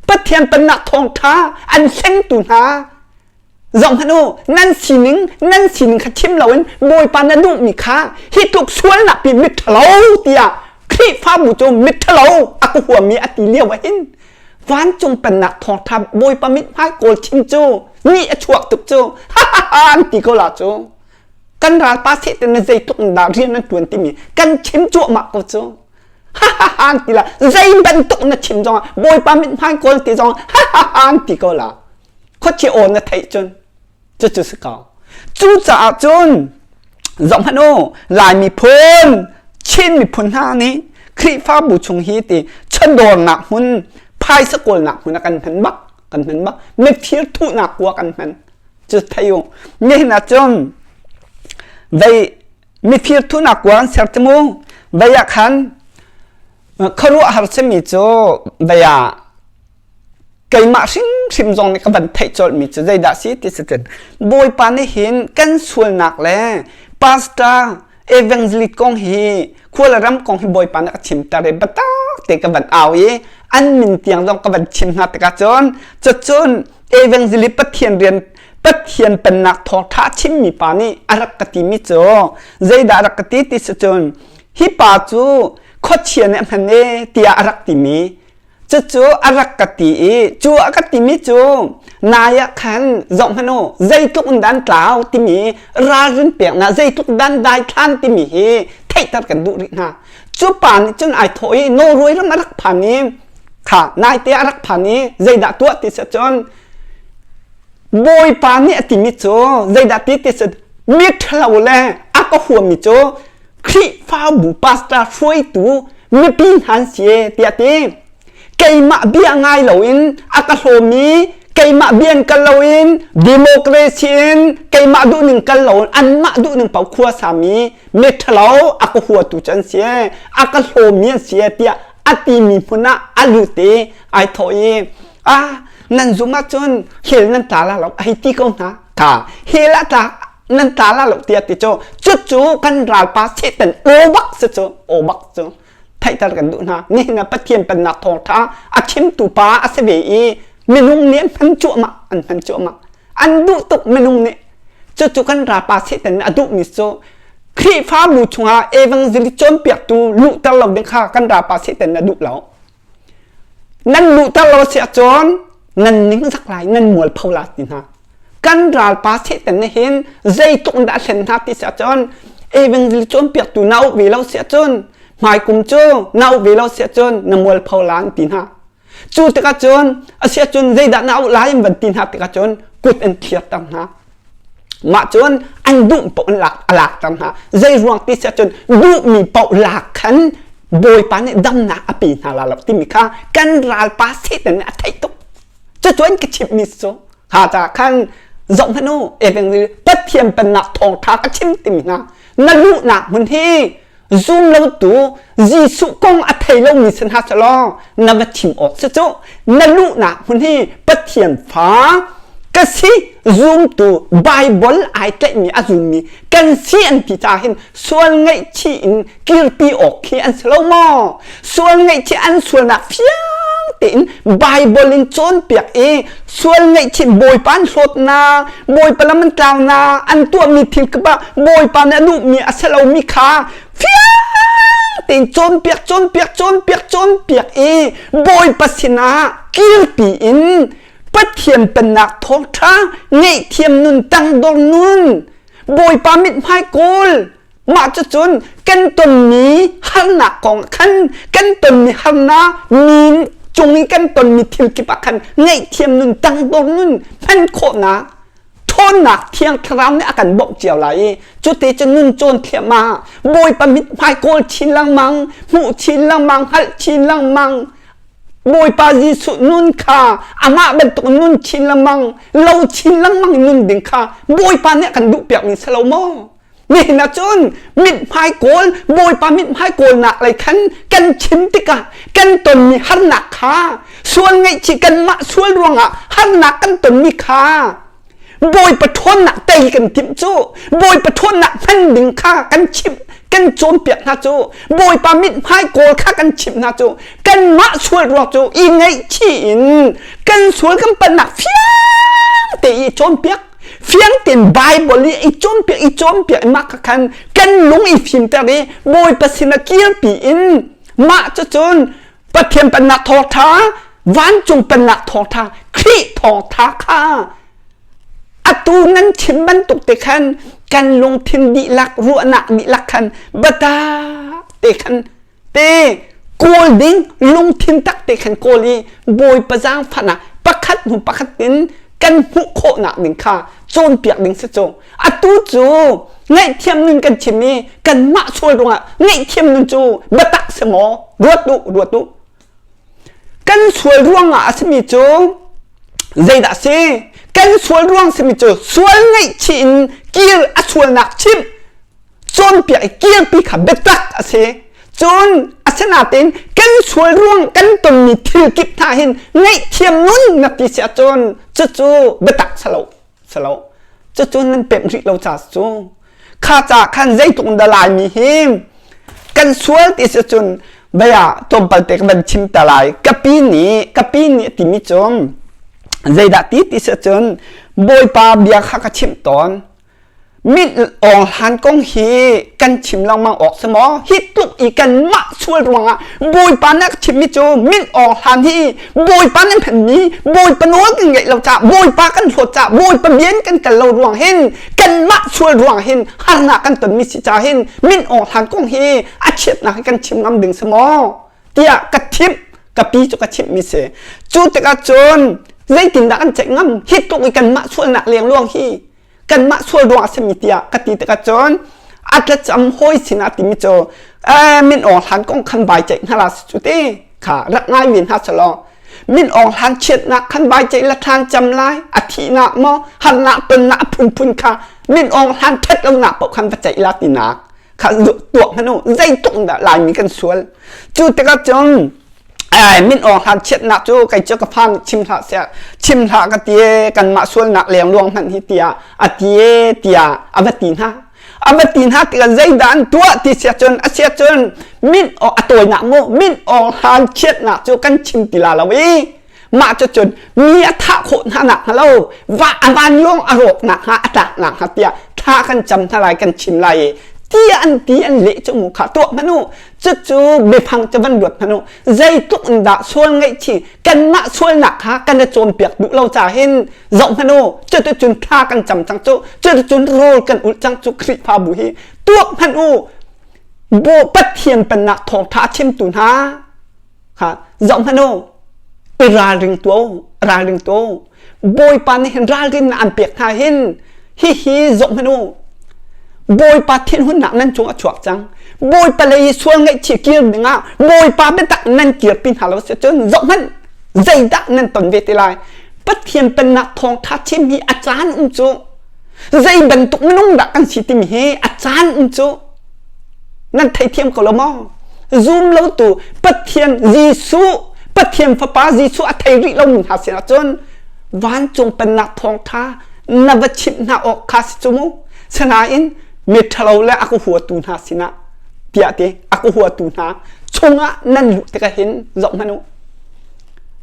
Pathian pennak thawngṭha an hlengtu hna zong hmanh u nan sining nan sining kha chim loin Bawipa na duhmi kha hi tluk sualnak pi miṭhalo tiah Khrihfabu cu miṭhalo a ka huami a ti lio ah hin vancung pennak thawngṭha Bawipa mithmai kawl chim cu nih a chuak tuk cu ha ha ha an ti ko la cu kan ralpa sehtan na zeitluk in dah rian an ṭuan timi kan chim cuahmah ko cu ha ha ha an ti la zei bantuk na chim zongah Bawipa mithmai kawl ti zong ha ha ha an ti ko la khuachi aw na theih cun cucu si ko cucaah cun zohhmanh u Lai miphun Chin miphun hna nih Khrihfabu chung hi ti chawdawrnak hmun phaisa kawlnak hmun ah kan hman bak kan hman bak mifir thuhnak kua kan hman cu thei u nihin ah cun vei mifir thuhnak kua an ser ti mu vei ah khan khuaruahhar simi cu vei ah keimah hrimhrim zong nih ka van theih colhmi cu zeidah si ti si cun Bawipa nih hin kan sualnak le pastor evangelist kong hi khua le ram kong hi Bawipa nih a chimter i biatak te ka van au i an min tiang zong ka van chim hna tikah cun cucun evangelist Pathian rian Pathian pennak thawngṭha chimmi pa nih a rak ka timi cu zeidah a rak ka ti ti si cun hi pa cu khuachia nih a hman e tiah a rak timi Cucu a rak ka ti i cu a ka timi cu nai ah khan zoh hmanh u zeitluk in dan tlau timi ralrin peknak zeitluk dan daithlan timi hi theihter kan duh rih hna. Cu pa nih cun ai thawh i Norway ram a rak phan i kha naite a rak phan i zeidah tuah ti si cun Bawipa nih a timi cu zeidah ti ti si miṭhalo le a ka huami cu Khrihfabu pastor hruaitu mipi hna an si e tiah ti. Keimah bia ngai loin a ka hlawmi keimah bia in kal loin democracy in keimah duhning kal loin anmah duhning paoh khua sami miṭhalo a ka huatu cu an si e a ka hlawmi an si e tiah a timi hmun ah a lut i ai thawh i ah nan zum ahcun hell nan tla la lo a hei ti ko hna ka hell ah tla nan tla la lo tiah ti cu cucu kan ralpa Satan aw bak si cu aw bak cu theihter kan duh hna nihin ah Pathian pennak thawngṭha a chimtu pa a si ve i minung nih an hman cuahmah an hman cuahmah an duh tuk minung nih cucu kan ralpa Satan nih a duhmi cu Khrihfabu chungah evangelist cawnpiaktu luhter lo ding kha kan ralpa Satan nih a duh lo Nan luhter lo si ahcun nan ningzak lai, nan mualpho lai ti hna. Kan ralpa Satan nih hin zeitluk in dah a hlen hna ti si ahcun evangelist cawnpiaktu na auh ve lo si ahcun hmaikum cu na auh ve lo si ahcun na mualpho la an ti hna. Cu tikah cun a si ahcun zeidah na auh lai an van ti hna tikah cun kut an thirter hna. Mah cun an duh paoh an lak a lakter hna. Zei ruang ti si ahcun duhmi paoh lak khan Bawipa nih damnak a pe hna la lo timi kha kan ralpa Satan nih a theih tuk. Cucu an ka chimhmi cu ha ca khan zoh hmanh u evangelist Pathian pennak thawngṭha ka chim timi hna na luhnak hmun hi zum lotu Jesuh kong a thei lomi sin hna selaw na va chim awk si cu na luhnak hmun hi Pathian fa. Ka si zumtu Bible ai tlaihmi a zummi kan si an ti caah hin sual ngaihchih in kirpi awk khi an si lo maw? Sual ngaihchih an sualnak fiang tein Bible in cawnpiak i sual ngaihchih Bawipa an hlawtnak, Bawipa lam an tlaunak, an tuahmi thil kip ah Bawipa nih a duhmi a si lomi kha fiang tein cawnpiak, cawnpiak, cawnpiak, cawnpiak i Bawipa sinah kirpi in Pathian pennak thawngṭha ngaihthiam nun tangdor nun Bawipa mithmai kawl mah cucun kan tonmi harnak kong khan kan tonmi harnak mi cung i kan tonmi thil kip ah khan ngaihthiam nun tangdor nun hman khawhnak ṭhawnnak thiang thlarau nih a kan bawmh cio lai i cuti cun nun cawn thliahmah Bawipa mithmai kawl chin lengmang hmuh chin lengmang hngalh chin lengmang Bawipa Jesuh nun kha amah bantuk nun chin lengmang lo chin lengmang in nun ding kha Bawipa nih a kan duhpiakmi si lo maw? Nihin ah cun mithmai kawl Bawipa mithmai kawlnak lei khan kan chim tikah kan tonmi harnak kha sual ngaihchih kanmah sual ruangah harnak kan tonmi kha Bawipa ṭhawnnak tei kan timh cu Bawipa ṭhawnnak hman ding kha kan chimh kan cawnpiak hna cu Bawipa mithmai kawl kha kan chimh hna cu kanmah sual ruang cu i ngaihchih in kan sual kan palhnak fiang te i cawnpiak fiang tein Bible i i cawnpiak i cawnpiak i mah kha khan kan lung i fimter i Bawipa sinah kirpi in mah cucun Pathian pennak thawngṭha vancung pennak thawngṭha Khrih thawngṭha kha atu nan chim bantuk te khan kan lungthin dihlak ruahnak dihlak khan biatak te khan te kawl ding lungthin tak te khan kawl i Bawipa zaangfahnak pakhat hnu pakhat in kan hmuh khawhnak ding kha cawnpiak ding si cu atu cu ngaihthiam nun kan chim i kanmah sual ruangah ngaihthiam nun cu biatak si maw ruat u ruat u kan sual ruangah a simi cu zeidah si kan sual ruang simi cu sual ngaihchih in kir a sualnak chimh cawnpiak i kirpi kha biatak a si cun asinain kan sual ruang kan tonmi thil kip hna hin ngaihthiam nun na ti si ahcun cucu biatak si lo si lo cucu nan pemh rih lo ca cu kha ca khan zeitluk in dah laimi hi kan sual ti si cun bia tlawmpal te ka van chim ta lai ka pi nih ka pi nih a timi cu zeidah ti ti si cun bawipa bia kha ka chimh tawn Mit awng hlan kong hi kan chim lengmang awk si maw? Hi tluk i kanmah sual ruangah Bawipa nih a ka chimmi cu mit awng hlan hi Bawipa nih hmanmi Bawipa nawl kan ngeih lo caah Bawipa kan hlawt caah Bawipa bian kan kal lo ruang hin kanmah sual ruang hin harnak kan tonmi si caah hin mit awng hlan kong hi a chiatnak hi kan chim ngam ding si maw? tiah ka thimh ka pi cu ka chimhmi si. Cu tikah cun zeitindah kan ceih ngam? Hi tluk i kanmah sualnak lengluang hi kanmah sual ruang a simi tiah ka ti tikah cun a tlacam hawi sinah timi cu min awng hlan kong khan vai ceih hna la cu ti kha rak ngai ve hna selaw min awng hlan chiatnak khan vai ceih la thlan cam lai a thihnak maw harnak tonnak a phunphun kha min awng hlan ṭhat lonak paoh khan va ceih la tinak kha tuak hmanh u zeitluk dah laimi kan sual cu tikah cun ai min awng hlan chiatnak cu kei cu ka fa nih chim hlah seh chim hlah ka ti e kanmah sualnak lengluang hmanh hi tiah a ti e tiah a va ti hna a va ti hna tikah zeidah an tuah ti sia cun a sia cun min a tawinak mu min awng hlan chiatnak cu kan chim ti la lo i mah cu cun mi a thah khawh hna nak hnga lo va a vanlawng a rawk nak hnga a tlak nak hnga tiah thla kan cam hna lai kan chim lai i tiah an ti an leh cu mu kha tuah hmanh u cucu biafang cu van ruat hmanh u zeitluk in dah sual ngaihchih kanmah sualnak kha kan i cawnpiak duh lo ca hin zoh hmanh u cuticun thla kan cam cang cu cuticun rawl kan ulh cang cu Khrihfabu hi tuak hmanh u bo Pathian pennak thawngṭha a chimtu hna kha zoh hmanh u i ralring tuah u ralring tuah u Bawipa nih hin ralrin an pek hna hin hihi zoh hmanh u Bawipa thinhunnak nan cung a chuak cang Bawipa lei i sual ngaihchih kir dingah Bawipa biatak nan kirpi hna lo si cun zoh hmanh zeidah nan ton ve te lai Pathian pennak thawngṭha chim hi a caan um cu zei bantuk minung dah kan si timi hi a caan um cu nan theithiam ko lo maw zum lo tu Pathian Jesuh Pathian fapa Jesuh a thei rih lomi hna sinah cun. Vancung pennak thawngṭha na va chimh hna awk kha si cu mu. Sinain miṭhalo le a ka huatu hna sinah tiah ti a ka huatu hna chungah nan luh tikah hin zoh hmanh u.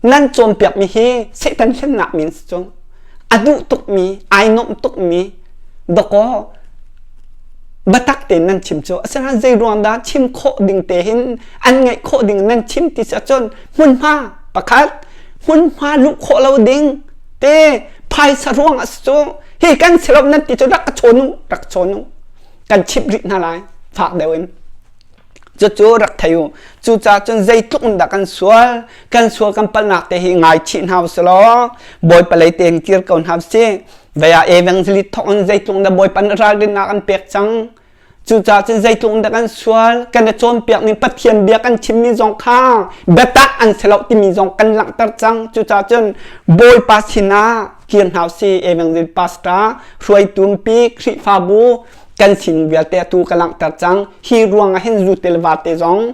Nan cawnpiakmi hi Satan hlennak min si cu. A duh tukmi, ai nuamh tukmi dawkaw biatak tein nan chim cu. Asinain zei ruang dah chim khawh ding te hin an ngaih khawh ding nan chim ti si ahcun hmunhma pakhat hmunhma luh khawh lo ding te phaisa ruang a si cu hi kan si lo nan ti cu rak ka chawn u rak chawn u kan chimh rih hna lai fak deuh in cucu rak thei u cucaah cun zeitluk in dah kan sual kan sual kan palhnak te hi ngaichih hna usih law bawipa lei tein kir ko hna usih vei ah evangelist thawk in zeitluk in dah bawipa nih ralrinnak an pek cang Cucaah cun zeitluk in dah kan sual, kan i cawnpiak ning Pathian bia kan chimmi zong kha biatak an si lo timi zong kan langhter cang. Cucaah cun Bawipa sinah kir hna usih. Evangelist pastor, hruaitu pi, Khrihfabu kan sining vialte atu ka langhter cang. Hi ruangah hin zu te le va te zong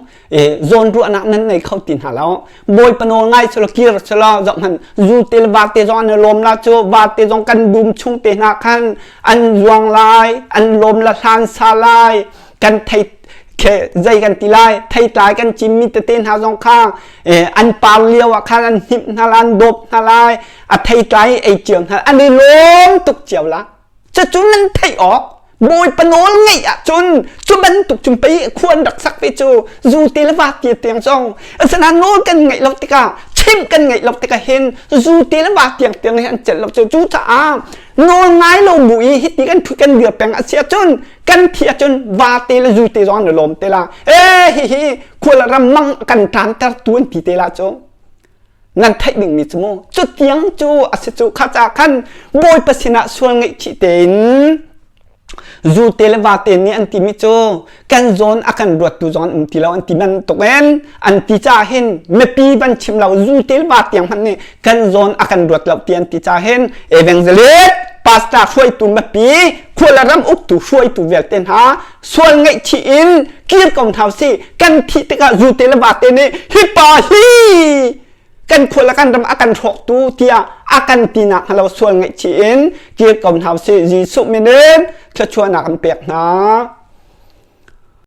zawnruahnak nan nei kho ti hna lo. Bawipa nawl ngai selaw kir selaw zohhmanh zu te le va te zong an i lawm la cu va te zong kan dum chung te hna khan an zuang lai an lawm la hlan sa lai kan thei khe zei kan ti lai theitlai kan cimmi tete hna zong kha an par lio ah khan an hnimh hna lai an dawp hna lai a theitlai ei cio hna an i lawm tuk cio la Cucu nan theih awk Bawipa nawl ngeih ahcun cu bantuk cun pei khua an rak sak ve cu zu te le va ti tiang zong asinain nawl kan ngeih lo tikah chimh kan ngeih lo tikah hin zu te le va tiang tiang hi an celh lo cu cucaah nawl ngai lo bu i hiti kan ṭhut kan dir peng a si ahcun kan thi ahcun va te le zu te zong an i lawm te la ee hihi khua le ram mang kan ṭanter tu an ti te la cu Nan theih dingmi cu mu cutiang cu a si cu kha ca khan Bawipa sinah sual ngaihchih tein zu te le va te nih an timi cu kan zawn a kan ruattu zong an um ti lo an ti bantuk in an ti ca hin mipi van chim lo zu te le va tiang hmanh nih kan zawn a kan ruat lo ti an ti ca hin evangelist pastor hruaitu mipi khua le ram uktu hruaitu vialte hna sual ngaihchih in kir ko hna usih kan thih tikah zu te le va te nih hi pa hi kan khua le kan ram a kan hrawktu tiah a kan tinak hnga lo sual ngaihchih in kir ko hna usih Jesuh min in thluachuahnak an pek hna.